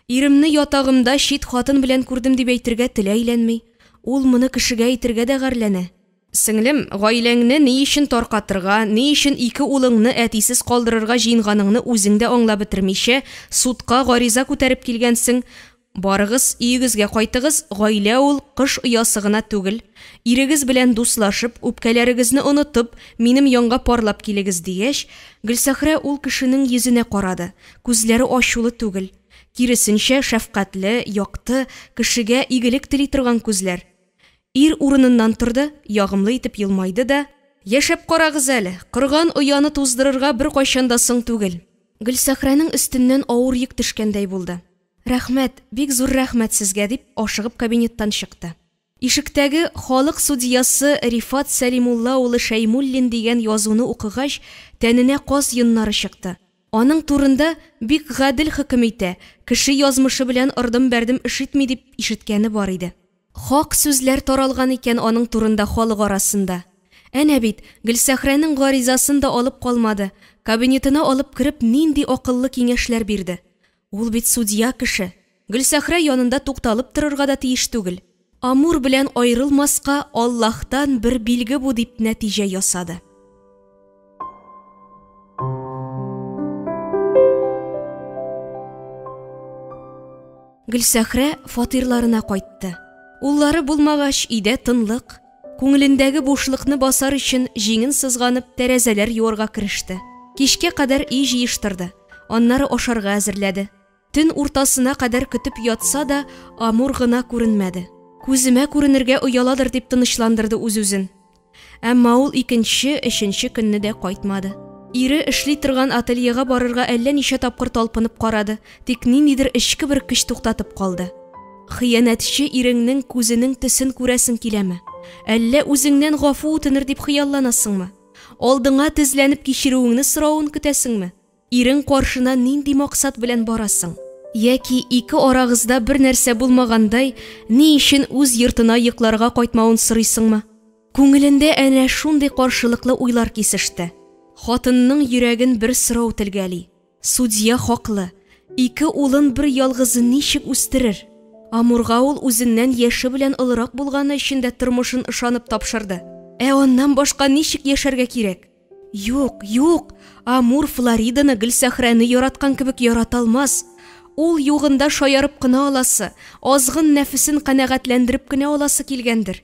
Иремне ятагымда чит хатын белән күрдем дип әйтергә теле әйләнми. Ул моны кешегә әйтергә дә гарьләнә. Сеңлем, гаиләңне ни өчен таркатырга, ни өчен ике улыңны әтисез калдырырга җыенганыңны үзең дә аңлап бетермичә, судка гариза күтәреп килгәнсең. Барыгыз, өегезгә кайтыгыз, гаилә ул кош оясы гына түгел. Ирегез белән дуслашып, үпкәләрегезне онытып, минем янга парлап килегез, дигәч, Гөлсәхрә ул кешенең йөзенә карады. Күзләре ачулы түгел. Киресенчә, шәфкатьле, якты, кешегә игелек тели торган күзләр. Ир урыныннан торды, ягымлы итеп елмайды да, Яшәп карагыз әле, корган ояны туздырырга беркайчан да соң түгел. Гөлсәхрәнең өстеннән авыр йөк төшкәндәй булды. Рәхмәт, бик зур рәхмәт сезгә, дип ашыгып кабинеттан чыкты. Ишектәге Халык судьясы Рифат Сәлимулла улы Шәймуллин дигән язуны укыгач, тәненә каз йоннары чыкты. Аның турында бик гадел хөкем итә, кеше язмышы белән ордым-бәрдем эш итми дип ишеткәне бар иде. Хак сүзләр таралган икән аның турында халык арасында. Әнә бит, Гөлсәхрәнең гаризасын да алып калмады, кабинетына алып кереп нинди акыллы киңәшләр бирде. Ул бит судья кеше. Гөлсәхрә янында тукталып торырга да тиеш түгел. Амур белән аерылмаска Аллаһтан бер билге бу дип нәтиҗә ясады. Гөлсәхрә фатирларына кайтты. Уллары булмагач, өйдә тынлык. Күңелендәге бушлыкны басар өчен җиңен сызганып тәрәзәләр юарга кереште. Кичкә кадәр өй җыештырды. Аннары ашарга әзерләде. Төн уртасына кадәр көтеп ятса да, Амур гына күренмәде. Күземә күренергә ояладыр дип тынычландырды үз-үзен. Әмма ул икенче, өченче көнне дә кайтмады. Ире эшли торган ательега барырга әллә ничә тапкыр талпынып карады, тик ниндидер эчке бер көч туктатып калды. Хыянәтче иреңнең күзенең төсен күрәсең киләме? Әллә үзеңнән гафу үтенер дип хыялланасыңмы? Алдыңа тезләнеп кичерүеңне соравын көтәсеңме? Ирең каршына нинди максат белән барасың? Яки ике арагызда бер нәрсә булмагандай, ни өчен үз йортына йокларга кайтмавын сорыйсыңмы? Күңелендә әнә шундый каршылыклы уйлар кисеште. Хатынның йөрәген бер сорау телгәли. Судья хаклы. Ике улын бер ялгызы ничек үстерер? Амурга ул үзеннән яше белән олырак булганы өчен дә тормышын ышанып тапшырды. Ә аннан башка ничек яшәргә кирәк? Юк, юк, Амур Флориданы Гөлсәхрәне яраткан кебек ярата алмас. Ул югында шаярып кына аласы, азгын нәфесен канәгатьләндереп кенә аласы килгәндер.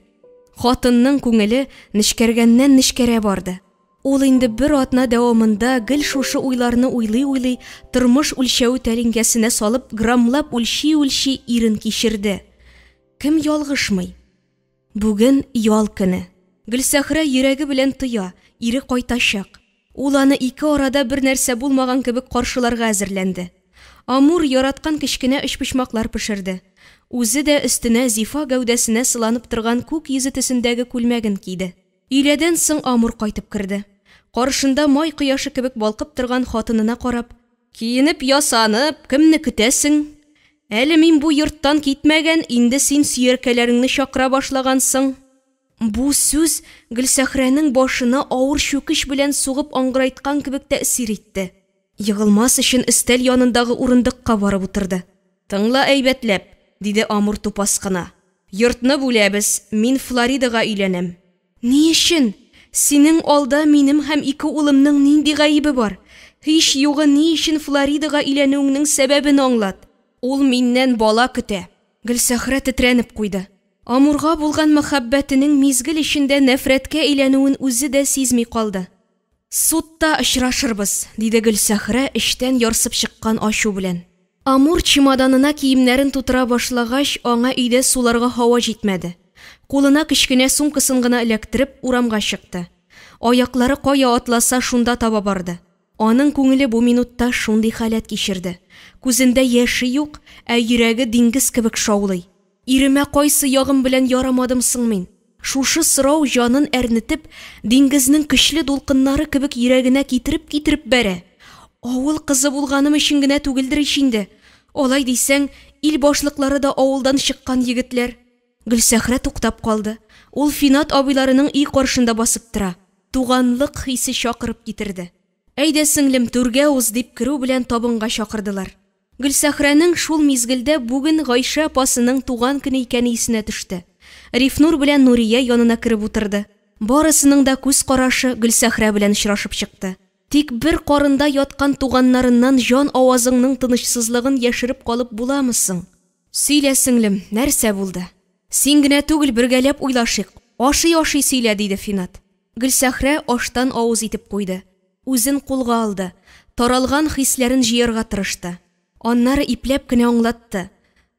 Хатынның күңеле нечкәргәннән нечкәрә барды. Ул инде бер атна дәвамында гел шушы уйларны уйлый-уйлый, тормыш үлчәве тәлинкәсенә салып граммлап үлчи-үлчи ирен кичерде. Кем ялгышмый? Бүген ял көне. Гөлсәхрә йөрәге белән тоя, ире кайтачак. Ул аны ике арада бер нәрсә булмаган кебек каршыларга әзерләнде. Амур яраткан кечкенә өчпочмаклар пешерде. Үзе дә өстенә зифа гәүдәсенә сыланып торган күк йөзе төсендәге күлмәген киде. Өйләдән соң Амур кайтып керде. Каршында май кояшы кебек балкып торган хатынына карап, Киенеп, ясанып, кемне көтәсең? Әле мин бу йорттан китмәгән, инде син сөяркәләреңне чакыра башлагансың. Бу сүз Гөлсәхрәнең башына авыр чүкеч белән сугып аңгырайткан кебек тәэсир итте. Егылмас өчен өстәл янындагы урындыкка барып утырды. Тыңла әйбәтләп, диде Амур тупас кына. Йортны бүләбез, мин Флоридага өйләнәм. Ни өчен? Синең алда минем һәм ике улымның нинди гаебе бар? Һич югы ни өчен Флоридага өйләнүеңнең сәбәбен аңлат. Ул миннән бала көтә. Гөлсәхрә тетрәнеп куйды. Амурга булган мәхәббәтенең мизгел эчендә нәфрәткә әйләнүен үзе дә сизми калды. Судта очрашырбыз, диде Гөлсәхрә эчтән ярсып чыккан ачу белән. Амур чемоданына киемнәрен тутыра башлагач, аңа өйдә суларга һава җитмәде. Кулына кечкенә сумкасын гына эләктереп, урамга чыкты. Аяклары кая атласа, шунда таба барды. Аның күңеле бу минутта шундый халәт кичерде. Күзендә яше юк, ә йөрәге диңгез кебек шаулый. Иремә кайсы ягым белән ярамадым соң мин? Шушы сорау җанын әрнетеп, диңгезнең көчле дулкыннары кебек йөрәгенә китереп-китереп бәрә. Авыл кызы булганым өчен генә түгелдер ич инде. Алай дисәң, ил башлыклары да авылдан чыккан егетләр. Гөлсәхрә туктап калды. Ул Финат абыйларының өй каршында басып тора. Туганлык хисе чакырып китерде. Әйдә, сеңлем, түргә уз, дип керү белән табынга чакырдылар. Гөлсәхрәнең шул мизгелдә бүген Гайшә апасының туган көне икәне исенә төште. Рифнур белән Нурия янына кереп утырды. Барысының да күз карашы Гөлсәхрә белән очрашып чыкты. Тик бер карында яткан туганнарыннан җан авазыңның тынычсызлыгын яшереп калып буламы соң? Сөйлә, сеңлем, нәрсә булды? Син генә түгел, бергәләп уйлашыйк. Ашый-ашый сөйлә, диде Финат. Гөлсәхрә аштан авыз итеп куйды. Үзен кулга алды, таралган хисләрен җыярга тырышты. Аннары ипләп кенә аңлатты.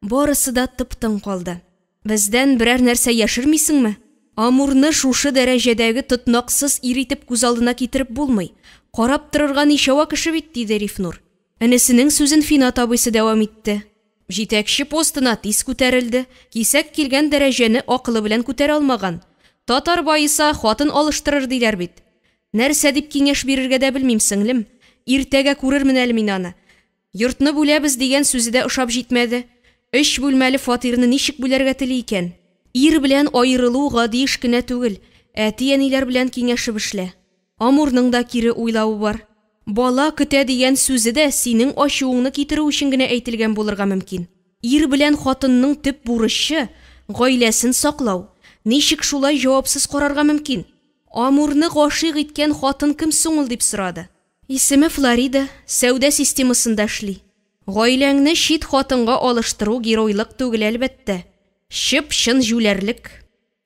Барысы да тып-тын калды. Бездән берәр нәрсә яшермисеңме? Амурны шушы дәрәҗәдәге тотнаксыз ир итеп күз алдына китереп булмый. Карап торырга ничава кеше бит, диде Рифнур. Энесенең сүзен Финат абыйсы дәвам итте. Җитәкче постына тиз күтәрелде, кисәк килгән дәрәҗәне акылы белән күтәрә алмаган. Татар баеса, хатын алыштырыр диләр бит. Нәрсә дип киңәш бирергә дә белмим, сеңлем. Иртәгә күрермен әле мин аны. Йортны бүләбез дигән сүзе дә ошап җитмәде. Өч бүлмәле фатирны ничек бүләргә тели икән? Ир белән аерылу гади эш кенә түгел, әти-әниләр белән киңәшеп эшлә. Амурның да кире уйлавы бар. Бала көтә дигән сүзе дә синең ачуыңны китерү өчен генә әйтелгән булырга мөмкин. Ир белән хатынның төп бурычы, гаиләсен саклау. Ничек шулай җавапсыз карарга мөмкин? Амурны гашыйк иткән хатын кем соң ул, дип сорады. Исеме Флорида, сәүдә системасында эшли. Гаиләңне чит хатынга алыштыру геройлык түгел, әлбәттә. Чып-чын җүләрлек.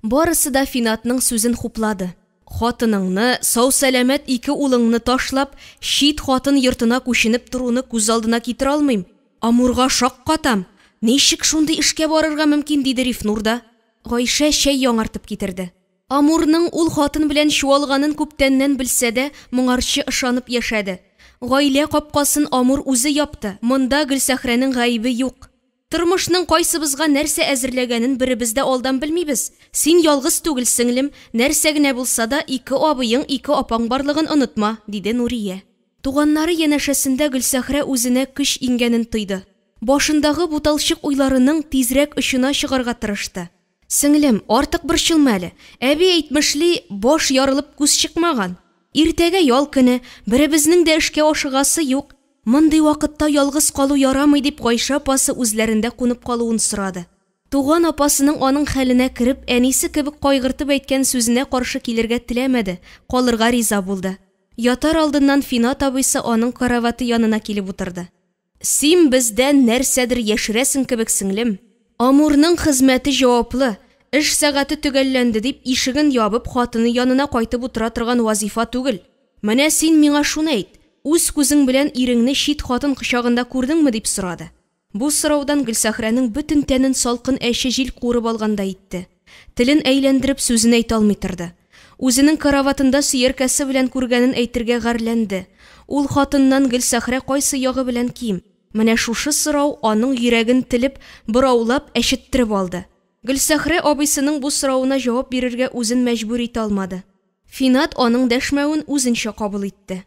Барысы да Финатның сүзен хуплады. Хатыныңны, сау-сәламәт ике улыңны ташлап, чит хатын йортына күченеп торуны күз алдына китерә алмыйм. Амурга шаккатам. Ничек шундый эшкә барырга мөмкин, диде Рифнур да. Гайшә чәй яңартып китерде. Амурның ул хатын белән чуалганын күптәннән белсә дә, моңарчы ышанып яшәде. Гаилә капкасын Амур үзе япты, монда Гөлсәхрәнең гаебе юк. Тормышның кайсыбызга нәрсә әзерләгәнен беребез дә алдан белмибез. Син ялгыз түгел, сеңлем, нәрсә генә булса да, ике абыең, ике апаң барлыгын онытма, диде Нурия. Туганнары янәшәсендә Гөлсәхрә үзенә көч иңгәнен тойды. Башындагы буталчык уйларының тизрәк очына чыгарга тырышты. Сеңлем, артык борчылма әле. Әби әйтмешли, баш ярылып күз чыкмаган. Иртәгә ял көне, беребезнең дә эшкә ашыгасы юк. Мондый вакытта ялгыз калу ярамый, дип Гайшә апасы үзләрендә кунып калуын сорады. Туган апасының аның хәленә кереп, әнисе кебек кайгыртып әйткән сүзенә каршы килергә теләмәде, калырга риза булды. Ятар алдыннан Финат абыйсы аның караваты янына килеп утырды. Син бездән нәрсәдер яшерәсең кебек, сеңлем. Амурның хезмәте җаваплы, эш сәгате төгәлләнде дип, ишеген ябып, хатыны янына кайтып утыра торган вазифа түгел. Менә син миңа шуны әйт, үз күзең белән иреңне чит хатын кочагында күрдеңме, дип сорады. Бу сораудан Гөлсәхрәнең бөтен тәнен салкын әче җил куырып алгандай итте. Телен әйләндереп сүзен әйтә алмый торды. Үзенең караватында сөяркәсе белән күргәнен әйтергә гарьләнде. Ул хатыннан Гөлсәхрә кайсы ягы белән ким? Менә шушы сорау аның йөрәген телеп, бораулап, әчеттереп алды. Гөлсәхрә абыйсының бу соравына җавап бирергә үзен мәҗбүр итә алмады. Финат аның дәшмәвен үзенчә кабул итте.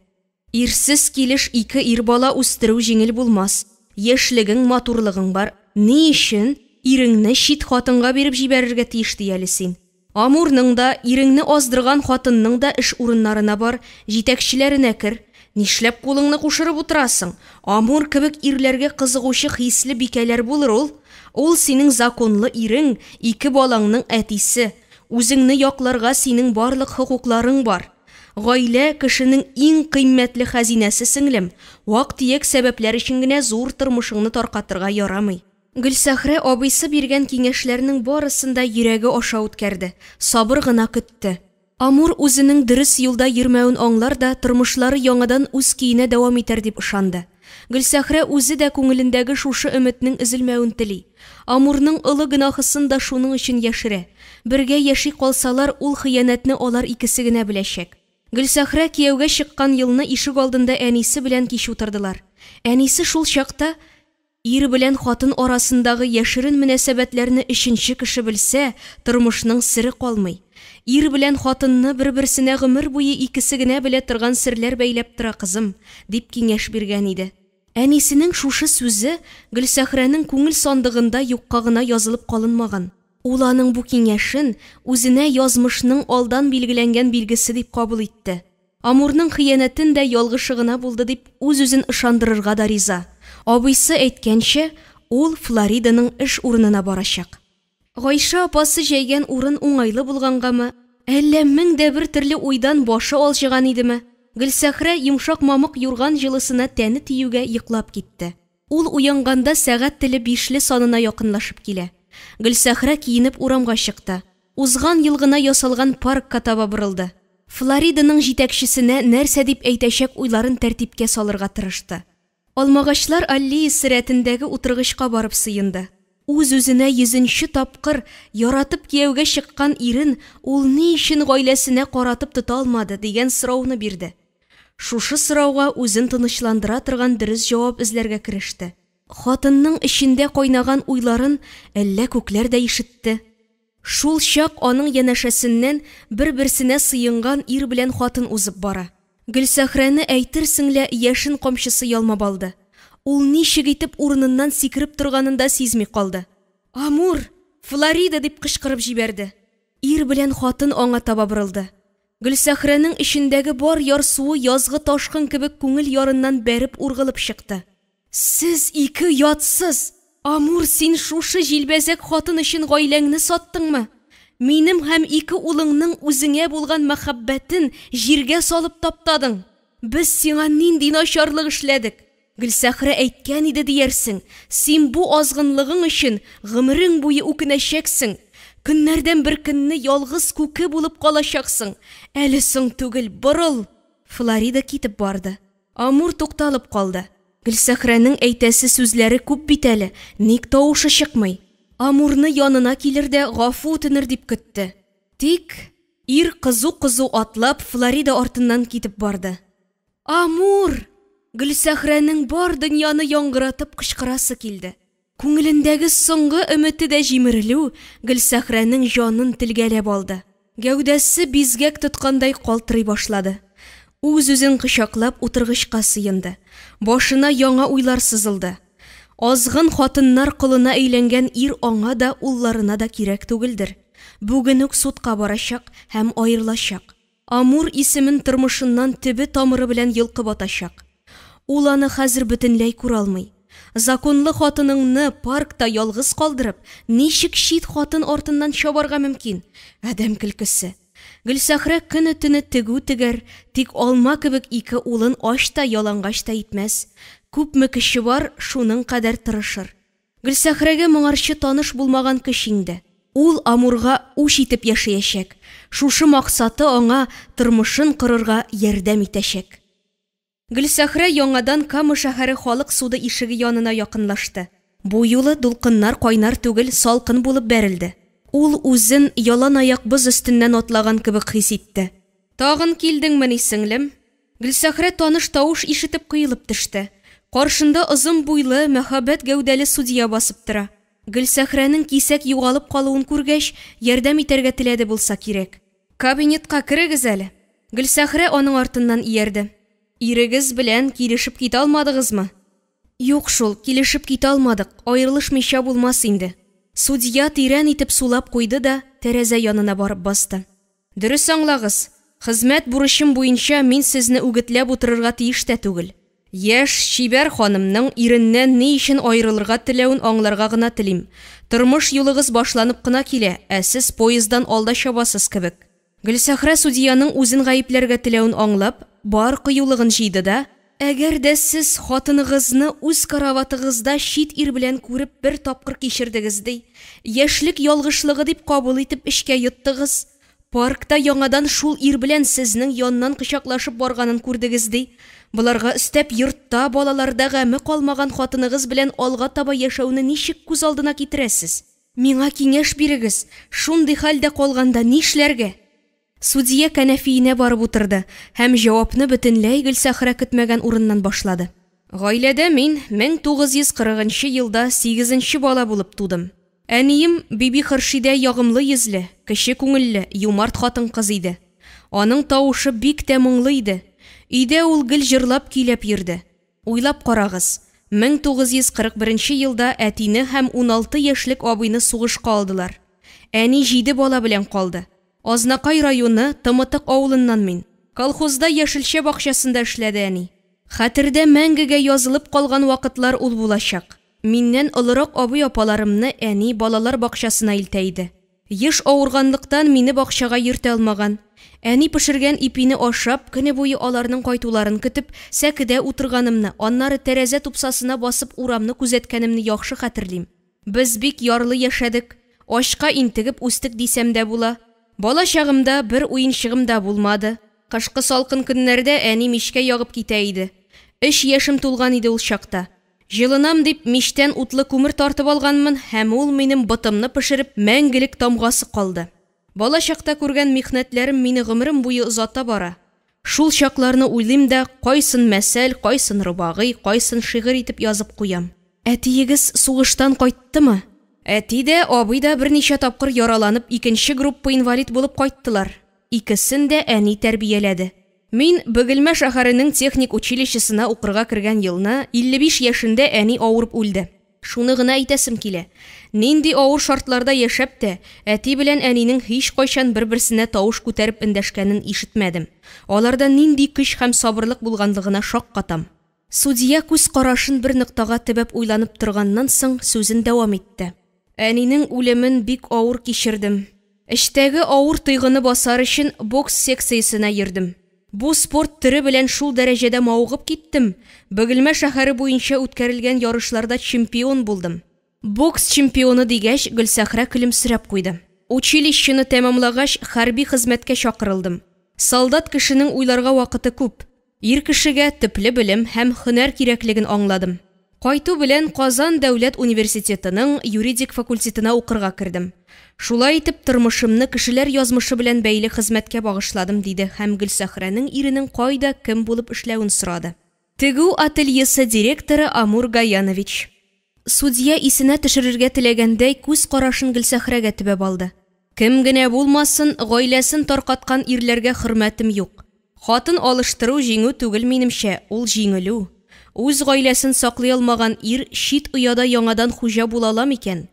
Ирсез килеш ике ир бала үстерү җиңел булмас. Яшьлегең, матурлыгың бар. Ни өчен иреңне чит хатынга биреп җибәрергә тиеш ди әле син? Амурның да, иреңне аздырган хатынның да эш урыннарына бар, җитәкчеләренә кер. Нишләп кулыңны кушырып утырасың? Амур кебек ирләргә кызыгучы хисле бикәләр булыр ул. Ул синең законлы ирең, ике балаңның әтисе. Үзеңне якларга синең барлык хокукларың бар. Гаилә, кешенең иң кыйммәтле хәзинәсе, сеңлем. Вак-төяк сәбәпләр өчен генә зур тормышыңны таркатырга ярамый. Гөлсәхрә абыйсы биргән киңәшләрнең барысын да йөрәге аша үткәрде, сабыр гына көтте. Амур үзенең дөрес юлда йөрмәвен аңлар да, тормышлары яңадан үз көенә дәвам итәр дип ышанды. Гөлсәхрә үзе дә күңелендәге шушы өметнең өзелмәвен тели. Амурның олы гөнаһысын да шуның өчен яшерә. Бергә яши калсалар, ул хыянәтне алар икесе генә беләчәк. Гөлсәхрә кияүгә чыккан елны ишек алдында әнисе белән кич утырдылар. Әнисе шул чакта Ир белән хатын арасындагы яшерен мөнәсәбәтләрне өченче кеше белсә, тормышның сере калмый. Ир белән хатынны бер-берсенә гомер буе икесе генә белә торган серләр бәйләп тора, кызым, дип киңәш биргән иде. Әнисенең шушы сүзе Гөлсәхрәнең күңел сандыгында юкка гына язылып калынмаган. Ул аның бу киңәшен үзенә язмышның алдан билгеләнгән билгесе дип кабул итте. Амурның хыянәтен дә ялгышы гына булды дип үз-үзен ышандырырга да риза. Абыйсы әйткәнчә, ул Флориданың эш урынына барачак. Гайшә апасы җәйгән урын уңайлы булгангамы, әллә мең дә бер төрле уйдан башы алҗыган идеме, Гөлсәхрә йомшак мамык юрган җылысына тәне тиюгә йоклап китте. Ул уянганда сәгать теле бишле санына якынлашып килә. Гөлсәхрә киенеп урамга чыкты. Узган ел гына ясалган паркка таба борылды. Флориданың җитәкчесенә нәрсә дип әйтәчәк уйларын тәртипкә салырга тырышты. Алмагачлар аллеясы рәтендәге утыргычка барып сыенды. Үз-үзенә йөзенче тапкыр яратып кияүгә чыккан ирен ул ни өчен гаиләсенә каратып тота алмады, дигән сорауны бирде. Шушы сорауга үзен тынычландыра торган дөрес җавап эзләргә кереште. Хатынның эчендә кайнаган уйларын әллә күкләр дә ишетте. Шул чак аның янәшәсеннән бер-берсенә сыенган ир белән хатын узып бара. Гөлсәхрәне әйтерсең лә яшен камчысы ялмап алды. Ул ничек итеп урыныннан сикереп торганын да сизми калды. Амур! Флорида! дип кычкырып җибәрде. Ир белән хатын аңа таба борылды. Гөлсәхрәнең эчендәге бар ярсуы язгы ташкын кебек күңел ярыннан бәреп ургылып чыкты. Сез ике оятсыз! Амур, син шушы җилбәзәк хатын өчен гаиләңне саттыңмы? Минем һәм ике улыңның үзеңә булган мәхәббәтен җиргә салып таптадың. Без сиңа нинди начарлык эшләдек? Гөлсәхрә әйткән иде диярсең, син бу азгынлыгың өчен гомерең буе үкенәчәксең. Көннәрдән бер көнне ялгыз күке булып калачаксың. Әле соң түгел, борыл! Флорида китеп барды. Амур тукталып калды. Гөлсәхрәнең әйтәсе сүзләре күп бит әле, ник тавышы чыкмый? Амурны янына килер дә гафу үтенер дип көтте. Тик ир кызу-кызу атлап Флорида артыннан китеп барды. Амур! Гөлсәхрәнең бар дөньяны яңгыратып кычкырасы килде. Күңелендәге соңгы өмете дә җимерелү Гөлсәхрәнең җанын телгәләп алды. Гәүдәсе бизгәк тоткандай калтырый башлады. Үз-үзен кочаклап утыргычка сыенды. Башына яңа уйлар сызылды. Азгын хатыннар колына әйләнгән ир аңа да, улларына да кирәк түгелдер. Бүген үк судка барачак һәм аерылачак. Амур исемен тормышыннан төбе-тамыры белән йолкып атачак. Ул аны хәзер бөтенләй күралмый. Законлы хатыныңны паркта ялгыз калдырып, ничек чит хатын артыннан чабарга мөмкин? Адәм көлкесе. Гөлсәхрә көне-төне тегү тегәр, тик алма кебек ике улын ач та, ялангач та итмәс. Күпме көче бар, шуның кадәр тырышыр. Гөлсәхрәгә моңарчы таныш булмаган көч иңде. Ул Амурга үч итеп яшәячәк. Шушы максаты аңа тормышын корырга ярдәм итәчәк. Гөлсәхрә яңадан Кама шәһәре халык суды ишеге янына якынлашты. Бу юлы дулкыннар кайнар түгел, салкын булып бәрелде. Ул үзен ялан аяк боз өстеннән атлаган кебек хис итте. Тагын килдеңмени, сеңлем? Гөлсәхрә таныш тавыш ишетеп коелып төште. Каршында озын буйлы, мәһабәт гәүдәле судья басып тора. Гөлсәхрәнең кисәк югалып калуын күргәч, ярдәм итәргә теләде булса кирәк. Кабинетка керегез әле. Гөлсәхрә аның артыннан иярде. Ирегез белән килешеп китә алмадыгызмы? Юк шул, килешеп китә алмадык, аерылышмыйча булмас инде. Судья тирән итеп сулап куйды да, тәрәзә янына барып басты. Дөрес аңлагыз, хезмәт бурычым буенча мин сезне үгетләп утырырга тиеш тә түгел. Яшь, чибәр ханымның иреннән ни өчен аерылырга теләвен аңларга гына телим. Тормыш юлыгыз башланып кына килә, ә сез поезддан алда чабасыз кебек. Гөлсәхрә судьяның үзен гаепләргә теләвен аңлап, бар кыюлыгын җыйды да, Әгәр дә сез хатыныгызны үз караватыгызда чит ир белән күреп бер тапкыр кичердегез ди, яшьлек ялгышлыгы дип кабул итеп эчкә йоттыгыз. Паркта яңадан шул ир белән сезнең яннан кочаклашып барганын күрдегез, ди. Боларга өстәп, йортта, балаларда гаме калмаган хатыныгыз белән алга таба яшәүне ничек күз алдына китерәсез? Миңа киңәш бирегез, шундый хәлдә калганда нишләргә? Судья кәнәфиенә барып утырды һәм җавапны бөтенләй Гөлсәхрә көтмәгән урыннан башлады. Гаиләдә мин 1940 нчы елда сигезенче бала булып тудым. Әнием Бибихөршидә ягымлы йөзле, кече күңелле, юмарт хатын-кыз иде. Аның тавышы бик тә моңлы иде. Өйдә ул гел җырлап-көйләп йөрде. Уйлап карагыз, 1941 нче елда әтине һәм 16 яшьлек абыйны сугышка алдылар. Әни җиде бала белән калды. Азнакай районы, Тымытык авылыннан мин. Колхозда яшелчә бакчасында эшләде әни. Хәтердә мәңгегә язылып калган вакытлар ул булачак. Миннән олырак абый-апаларымны әни балалар бакчасына илтә иде. Еш авырганлыктан, мине бакчага йөртә алмаган. Әни пешергән ипине ашап, көне буе аларның кайтуларын көтеп, сәкедә утырганымны, аннары тәрәзә тупсасына басып урамны күзәткәнемне яхшы хәтерлим. Без бик ярлы яшәдек, ачка интегеп үстек дисәм дә була. Бала чагымда бер уенчыгым да булмады. Кышкы салкын көннәрдә әни мичкә ягып китә иде. Өч яшем тулган иде ул чакта. Җылынам дип, мичтән утлы күмер тартып алганмын һәм ул минем ботымны пешереп, мәңгелек тамгасы калды. Бала чакта күргән михнәтләрем мине гомерем буе озата бара. Шул чакларны уйлыйм да, кайсын мәсәл, кайсын робагый, кайсын шигырь итеп язып куям. Әтиегез сугыштан кайттымы? Әти дә, абый да берничә тапкыр яраланып, икенче группа инвалид булып кайттылар. Икесен дә әни тәрбияләде. Мин Бөгелмә шәһәренең техник училищесына укырга кергән елны, 55 яшендә әни авырып үлде. Шуны гына әйтәсем килә. Нинди авыр шартларда яшәп тә, әти белән әнинең һичкайчан бер-берсенә тавыш күтәреп эндәшкәнен ишетмәдем. Аларда нинди көч һәм сабырлык булганлыгына шаккатам. Судья күз карашын бер ноктага төбәп уйланып торганнан соң сүзен дәвам итте. Әнинең үлемен бик авыр кичердем. Эчтәге авыр тойгыны басар өчен бокс секциясенә йөрдем. Бу спорт төре белән шул дәрәҗәдә мавыгып киттем, Бөгелмә шәһәре буенча үткәрелгән ярышларда чемпион булдым. Бокс чемпионы дигәч, Гөлсәхрә көлемсерәп куйды. Училищены тәмамлагач, хәрби хезмәткә чакырылдым. Солдат кешенең уйларга вакыты күп. Ир кешегә төпле белем һәм һөнәр кирәклеген аңладым. Кайту белән Казан дәүләт университетының юридик факультетына укырга кердем. Шулай итеп, тормышымны кешеләр язмышы белән бәйле хезмәткә багышладым, диде һәм Гөлсәхрәнең иренең кайда, кем булып эшләвен сорады. Тегү ательесы директоры Амур Гаянович. Судья исенә төшерергә теләгәндәй күз карашын Гөлсәхрәгә төбәп алды. Кем генә булмасын, гаиләсен таркаткан ирләргә хөрмәтем юк. Хатын алыштыру җиңү түгел, минемчә, ул җиңелү. Үз гаиләсен саклый алмаган ир чит ояда яңадан хуҗа була ала микән?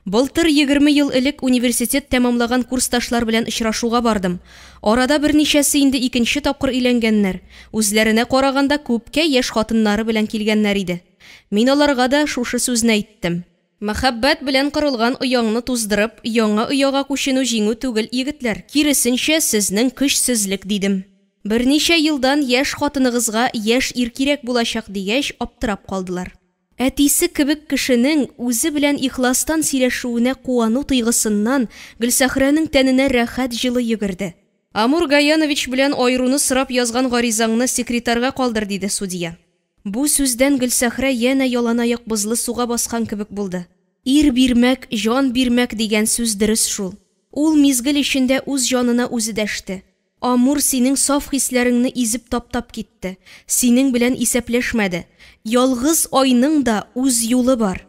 Былтыр 20 ел элек университет тәмамлаган курсташлар белән очрашуга бардым. Арада берничәсе инде икенче тапкыр өйләнгәннәр, үзләренә караганда күпкә яшь хатыннары белән килгәннәр иде. Мин аларга да шушы сүзне әйттем. Мәхәббәт белән корылган ояңны туздырып, яңа ояга күченү җиңү түгел, егетләр, киресенчә, сезнең көчсезлек, дидем. Берничә елдан яшь хатыныгызга яшь ир кирәк булачак, дигәч, аптырап калдылар. Әтисе кебек кешенең үзе белән ихластан сөйләшүенә куану тойгысыннан Гөлсәхрәнең тәненә рәхәт җылы йөгерде. Амур Гаянович белән аеруны сорап язган гаризаңны секретарьга калдыр, диде судья. Бу сүздән Гөлсәхрә янә яланаяк бозлы суга баскан кебек булды. Ир бирмәк, җан бирмәк дигән сүз дөрес шул. Ул мизгел эчендә үз җанына үзе дәште. Амур синең саф хисләреңне изеп таптап китте. Синең белән исәпләшмәде. Ялгыз айның да үз юлы бар.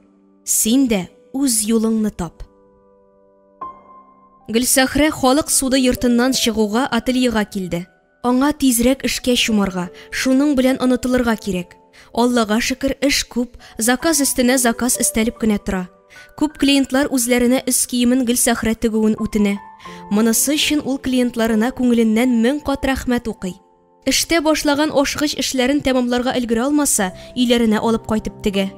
Син дә үз юлыңны тап. Гөлсәхрә халык суды йортыннан чыгуга ательега килде. Аңа тизрәк эшкә чумарга, шуның белән онытылырга кирәк. Аллага шөкер, эш күп, заказ өстенә заказ өстәлеп кенә тора. Күп клиентлар үзләренә өс киемен Гөлсәхрә тегүен үтенә. Монысы өчен ул клиентларына күңеленнән мең кат рәхмәт укый. Эштә башлаган ашыгыч эшләрен тәмамларга өлгерә алмаса, өйләренә алып кайтып тегә.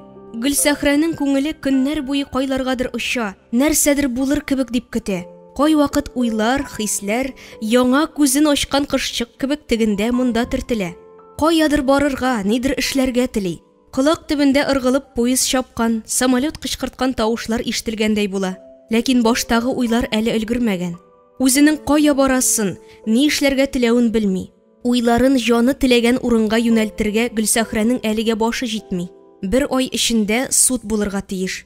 Гөлсәхрәнең күңеле көннәр буе кайларгадыр оча, нәрсәдер булыр кебек дип көтә. Кайвакыт уйлар, хисләр, яңа күзен ачкан кошчык кебек тегендә-монда төртелә. Каядыр барырга, нидер эшләргә тели. Колак төбендә ыргылып поезд чапкан, самолет кычкырткан тавышлар ишетелгәндәй була. Ләкин баштагы уйлар әле өлгермәгән. Үзенең кая барасын, ни эшләргә теләвен белми. Уйларын җаны теләгән урынга юнәлтергә Гөлсәхрәнең әлегә башы җитми. Бер ай эчендә суд булырга тиеш.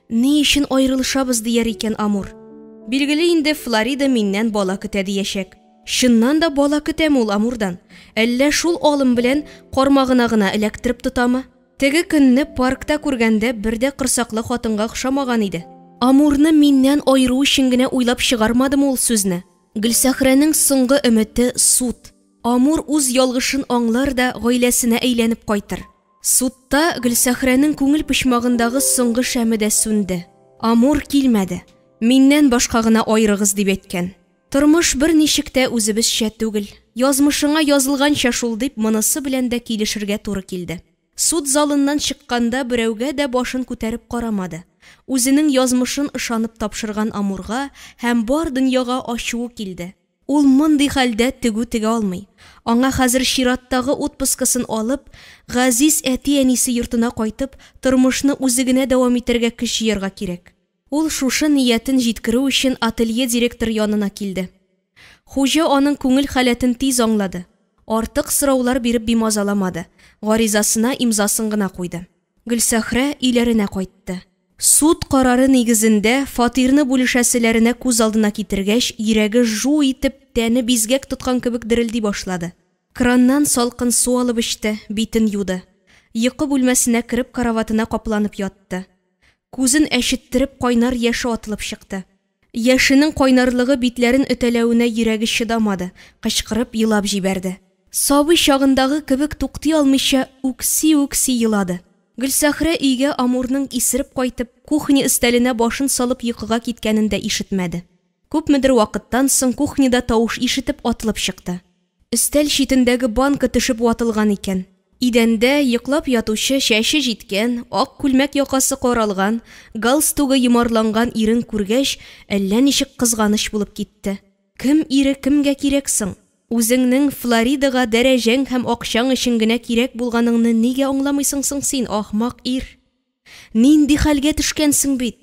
Ни өчен аерылышабыз дияр икән Амур? Билгеле инде, Флорида миннән бала көтә диячәк. Чыннан да бала көтәме ул Амурдан? Әллә шул алым белән кармагына гына эләктереп тотамы? Теге көнне паркта күргәндә бер дә корсаклы хатынга охшамаган иде. Амурны миннән аеру өчен генә уйлап чыгармадымы ул сүзне? Гөлсәхрәнең соңгы өмете суд. Амур үз ялгышын аңлар да гаиләсенә әйләнеп кайтыр. Судта Гөлсәхрәнең күңел почмагындагы соңгы шәме дә сүнде. Амур килмәде. Миннән башка гына аерыгыз дип әйткән. Тормыш берничек тә үзебезчә түгел, язмышыңа язылганча шул дип монысы белән дә килешергә туры килде. Суд залыннан чыкканда берәүгә дә башын күтәреп карамады. Үзенең язмышын ышанып тапшырган Амурга һәм бар дөньяга ачуы килде. Ул мондый хәлдә тегү тегә алмый. Аңа хәзер чираттагы отпускасын алып, газиз әти-әнисе йортына кайтып, тормышны үзе генә дәвам итәргә көч җыярга кирәк. Ул шушы ниятен җиткерү өчен ателье директоры янына килде. Хуҗа аның күңел халәтен тиз аңлады. Артык сораулар биреп бимазаламады, гаризасына имзасын гына куйды. Гөлсәхрә өйләренә кайтты. Суд карары нигезендә фатирны бүлешәселәренә күз алдына китергәч, йөрәге жу итеп, тәне бизгәк тоткан кебек дерелди башлады. Краннан салкын су алып эчте, битен юды. Йокы бүлмәсенә кереп караватына капланып ятты. Күзен әчеттереп кайнар яше атылып чыкты. Яшенең кайнарлыгы битләрен өтәләвенә йөрәге чыдамады, кычкырып елап җибәрде. Сабый чагындагы кебек туктый алмыйча үкси-үкси елады. Гөлсәхрә өйгә Амурның исереп кайтып, кухня өстәленә башын салып йокыга киткәнен дә ишетмәде. Күпмедер вакыттан соң кухняда тавыш ишетеп атылып чыкты. Өстәл читендәге банка төшеп ватылган икән. Идәндә йоклап ятучы чәче җиткән, ак күлмәк якасы каралган, галстугы йомарланган ирен күргәч, әллә ничек кызганыч булып китте. Кем ире кемгә кирәк соң? Үзеңнең Флоридага дәрәҗәң һәм акчаң өчен генә кирәк булганыңны нигә аңламыйсың соң син, ахмак ир? Нинди хәлгә төшкәнсең бит!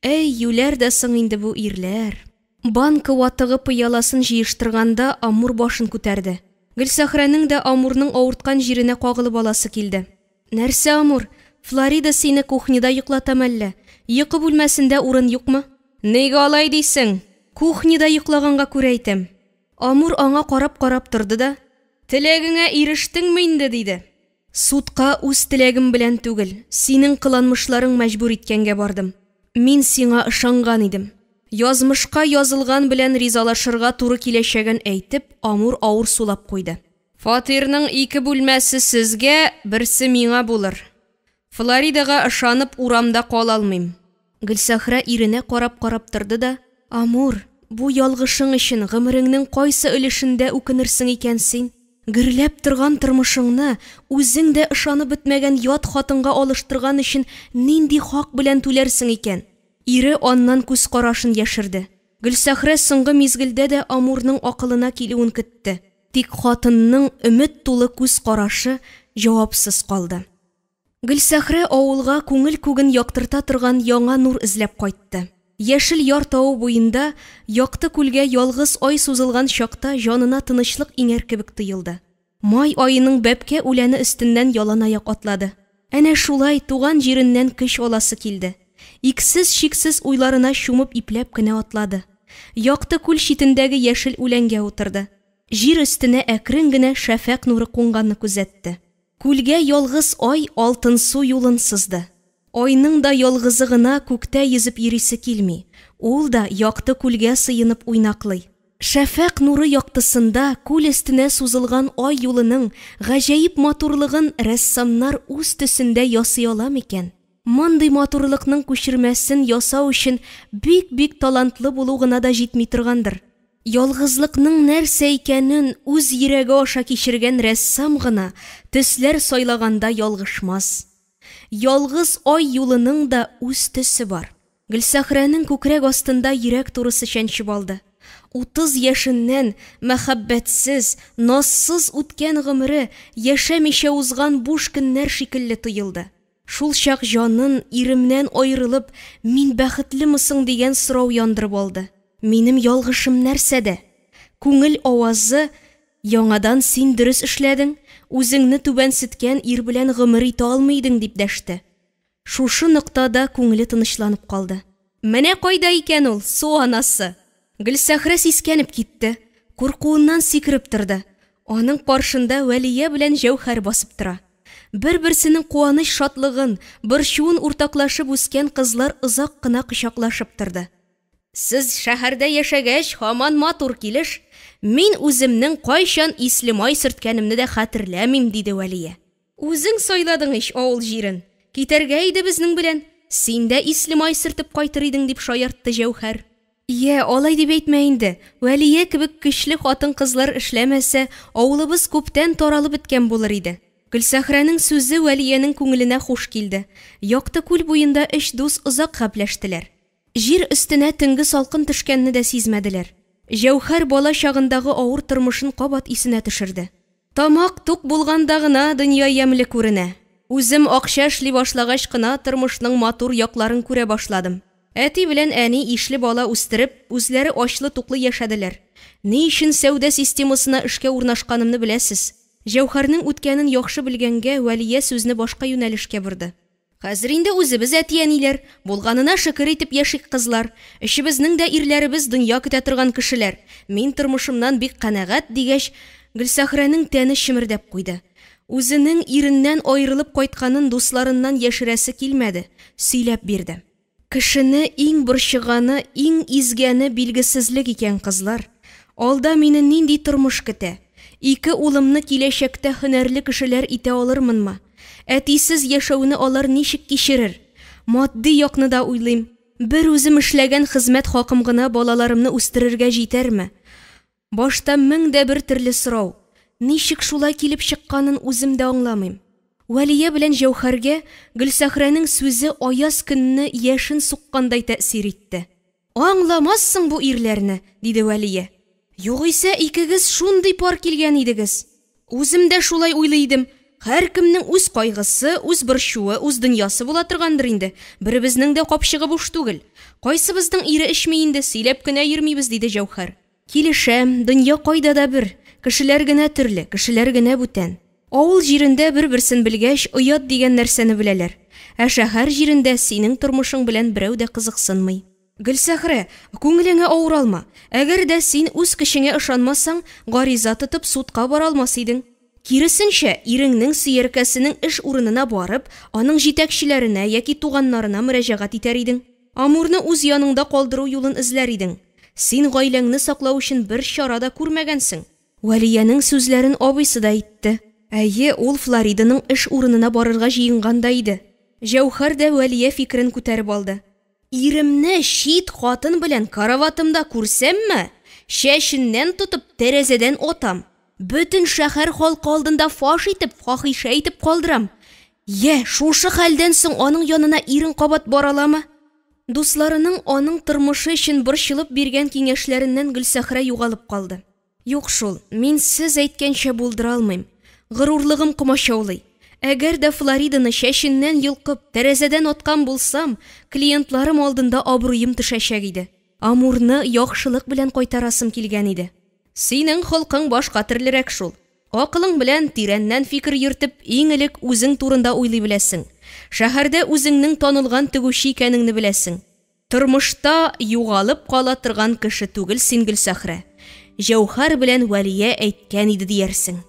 Әй, юләр дә соң инде бу ирләр! Банка ватыгы пыяласын җыештырганда Амур башын күтәрде. Гөлсәхрәнең дә Амурның авырткан җиренә кагылып аласы килде. Нәрсә, Амур, Флорида сине кухняда йоклата мәллә? Йокы бүлмәсендә урын юкмы? Нигә алай дисең? Кухняда йоклаганга күрә әйтәм. Амур аңа карап-карап торды да, Теләгеңә ирештеңме инде? диде. Судка үз теләгем белән түгел, синең кыланмышларың мәҗбүр иткәнгә бардым. Мин сиңа ышанган идем. Язмышка язылган белән ризалашырга туры киләчәген әйтеп, Амур авыр сулап куйды. Фатирның ике бүлмәсе сезгә, берсе миңа булыр. Флоридага ышанып урамда кала алмыйм. Гөлсәхрә иренә карап-карап торды да, Амур, бу ялгышың өчен гомереңнең кайсы өлешендә үкенерсең икән син? Гөрләп торган тормышыңны үзең дә ышанып бетмәгән ят хатынга алыштырган өчен нинди хак белән түләрсең икән? Ире аннан күз карашын яшерде. Гөлсәхрә соңгы мизгелдә дә Амурның акылына килүен көтте. Тик хатынның өмет тулы күз карашы җавапсыз калды. Гөлсәхрә авылга күңел күген яктырта торган яңа нур эзләп кайтты. Яшел яр тавы буенда якты күлгә ялгыз ай сузылган чакта җанына тынычлык иңәр кебек тоелды. Май аеның бәбкә үләне өстеннән яланаяк атлады. Әнә шулай туган җиреннән көч аласы килде. Иксез-чиксез уйларына чумып ипләп кенә атлады. Якты күл читендәге яшел үләнгә утырды. Җир өстенә әкрен генә шәфәкъ нуры кунганны күзәтте. Күлгә ялгыз ай алтынсу юлын сызды. Айның да ялгызы гына күктә йөзеп йөрисе килми. Ул да якты күлгә сыенып уйнаклый. Шәфәкъ нуры яктысында күл өстенә сузылган ай юлының гаҗәеп матурлыгын рәссамнар үз төсендә ясый ала микән? Мондый матурлыкның күчермәсен ясау өчен бик-бик талантлы булу гына да җитми торгандыр. Ялгызлыкның нәрсә икәнен үз йөрәге аша кичергән рәссам гына төсләр сайлаганда ялгышмас. Ялгыз ай юлының да үз төсе бар. Гөлсәхрәнең күкрәк астында йөрәк турысы чәнчеп алды. 30 яшеннән мәхәббәтсез, назсыз үткән гомере яшәмичә узган буш көннәр шикелле тоелды. Шул чак җанын иремнән аерылып, мин бәхетлеме соң дигән сорау яндырып алды. Минем ялгышым нәрсәдә? Күңел авазы Яңадан син дөрес эшләдең, үзеңне түбәнсеткән ир белән гомер итә алмый идең, дип дәште. Шушы ноктада күңеле тынычланып калды. Менә кайда икән ул, су анасы! Гөлсәхрә сискәнеп китте, куркуыннан сикереп торды. Аның каршында Вәлия белән Җәүһәр басып тора. Бер-берсенең куаныч-шатлыгын, борчуын уртаклашып үскән кызлар озак кына кочаклашып торды. Сез шәһәрдә яшәгәч, һаман матур килеш. Мин үземнең кайчан ислемай сөрткәнемне дә хәтерләмим, диде Вәлия. Үзең сайладың ич авыл җирен. Китәргә иде безнең белән. Син дә ислемай сөртеп кайтыр идең, дип шаяртты Җәүһәр. Йә, алай дип әйтмә инде. Вәлия кебек көчле хатын-кызлар эшләмәсә, авылыбыз күптән таралып беткән булыр иде. Гөлсәхрәнең сүзе Вәлиянең күңеленә хуш килде. Якты күл буенда өч дус озак гәпләштеләр. Җир өстенә төнге салкын төшкәнне дә сизмәделәр. Җәүһәр бала чагындагы авыр тормышын кабат исенә төшерде. Тамак тук булганда гына дөнья ямьле күренә. Үзем акча эшли башлагач кына тормышның матур якларын күрә башладым. Әти белән әни ишле бала үстереп, үзләре ачлы-туклы яшәделәр. Ни өчен сәүдә системасына эшкә урнашканымны беләсез. Җәүһәрнең үткәнен яхшы белгәнгә, Вәлия сүзне башка юнәлешкә борды. Хәзер инде үзебез әти-әниләр, булганына шөкер итеп яшик, кызлар. Өчебезнең дә ирләребез дөнья көтә торган кешеләр. Мин тормышымнан бик канәгать, дигәч, Гөлсәхрәнең тәне чемердәп куйды. Үзенең иреннән аерылып кайтканын дусларыннан яшерәсе килмәде, сөйләп бирде. Кешене иң борчыганы, иң изгәне билгесезлек икән, кызлар. Алда мине нинди тормыш көтә? Ике улымны киләчәктә һөнәрле кешеләр итә алырмынмы? Әтисез яшәүне алар ничек кичерер? Матди якны да уйлыйм. Бер үзем эшләгән хезмәт хакым гына балаларымны үстерергә җитәрме? Башта мең дә бер төрле сорау. Ничек шулай килеп чыкканын үзем дә аңламыйм. Вәлия белән Җәүһәргә Гөлсәхрәнең сүзе аяз көнне яшен суккандай тәэсир итте. Аңламассың бу ирләрне, диде Вәлия. Югыйсә икегез шундый пар килгән идегез. Үзем дә шулай уйлый идем. Һәркемнең үз кайгысы, үз борчуы, үз дөньясы була торгандыр инде. Беребезнең дә капчыгы буш түгел. Кайсыбызның ире эчми инде, сөйләп кенә йөрмибез, диде Җәүһәр. Килешәм, дөнья кайда да бер, кешеләр генә төрле, кешеләр генә бүтән. Авыл җирендә бер-берсен белгәч, оят дигән нәрсәне беләләр. Ә шәһәр җирендә синең тормышың белән берәү дә кызыксынмый. Гөлсәхрә, күңелеңә авыр алма. Әгәр дә син үз көчеңә ышанмасаң, гариза тотып судка бара алмас идең. Киресенчә, иреңнең сөяркәсенең эш урынына барып, аның җитәкчеләренә яки туганнарына мөрәҗәгать итәр идең. Амурны үз яныңда калдыру юлын эзләр идең. Син гаиләңне саклау өчен бер чара да күрмәгәнсең. Вәлиянең сүзләрен абыйсы да әйтте. Әйе, ул Флориданың эш урынына барырга җыенган да иде. Җәүһәр дә Вәлия фикерен күтәреп алды. Иремне чит хатын белән караватымда күрсәмме, чәченнән тотып тәрәзәдән атам. Бөтен шәһәр халкы алдында фаш итеп, фахишә итеп калдырам. Йә, шушы хәлдән соң аның янына ирең кабат бара аламы? Дусларының аның тормышы өчен борчылып биргән киңәшләреннән Гөлсәхрә югалып калды. Юк шул, мин сез әйткәнчә булдыра алмыйм. Горурлыгым комачаулый. Әгәр дә Флориданы чәченнән йолкып, тәрәзәдән аткан булсам, клиентларым алдында абруем төшәчәк иде. Амурны яхшылык белән кайтарасым килгән иде. Синең холкың башка төрлерәк шул. Акылың белән тирәннән фикер йөртеп, иң элек үзең турында уйлый беләсең. Шәһәрдә үзеңнең танылган тегүче икәнеңне беләсең. Тормышта югалып кала торган кеше түгел син, Гөлсәхрә. Җәүһәр белән Вәлия әйткән иде диярсең.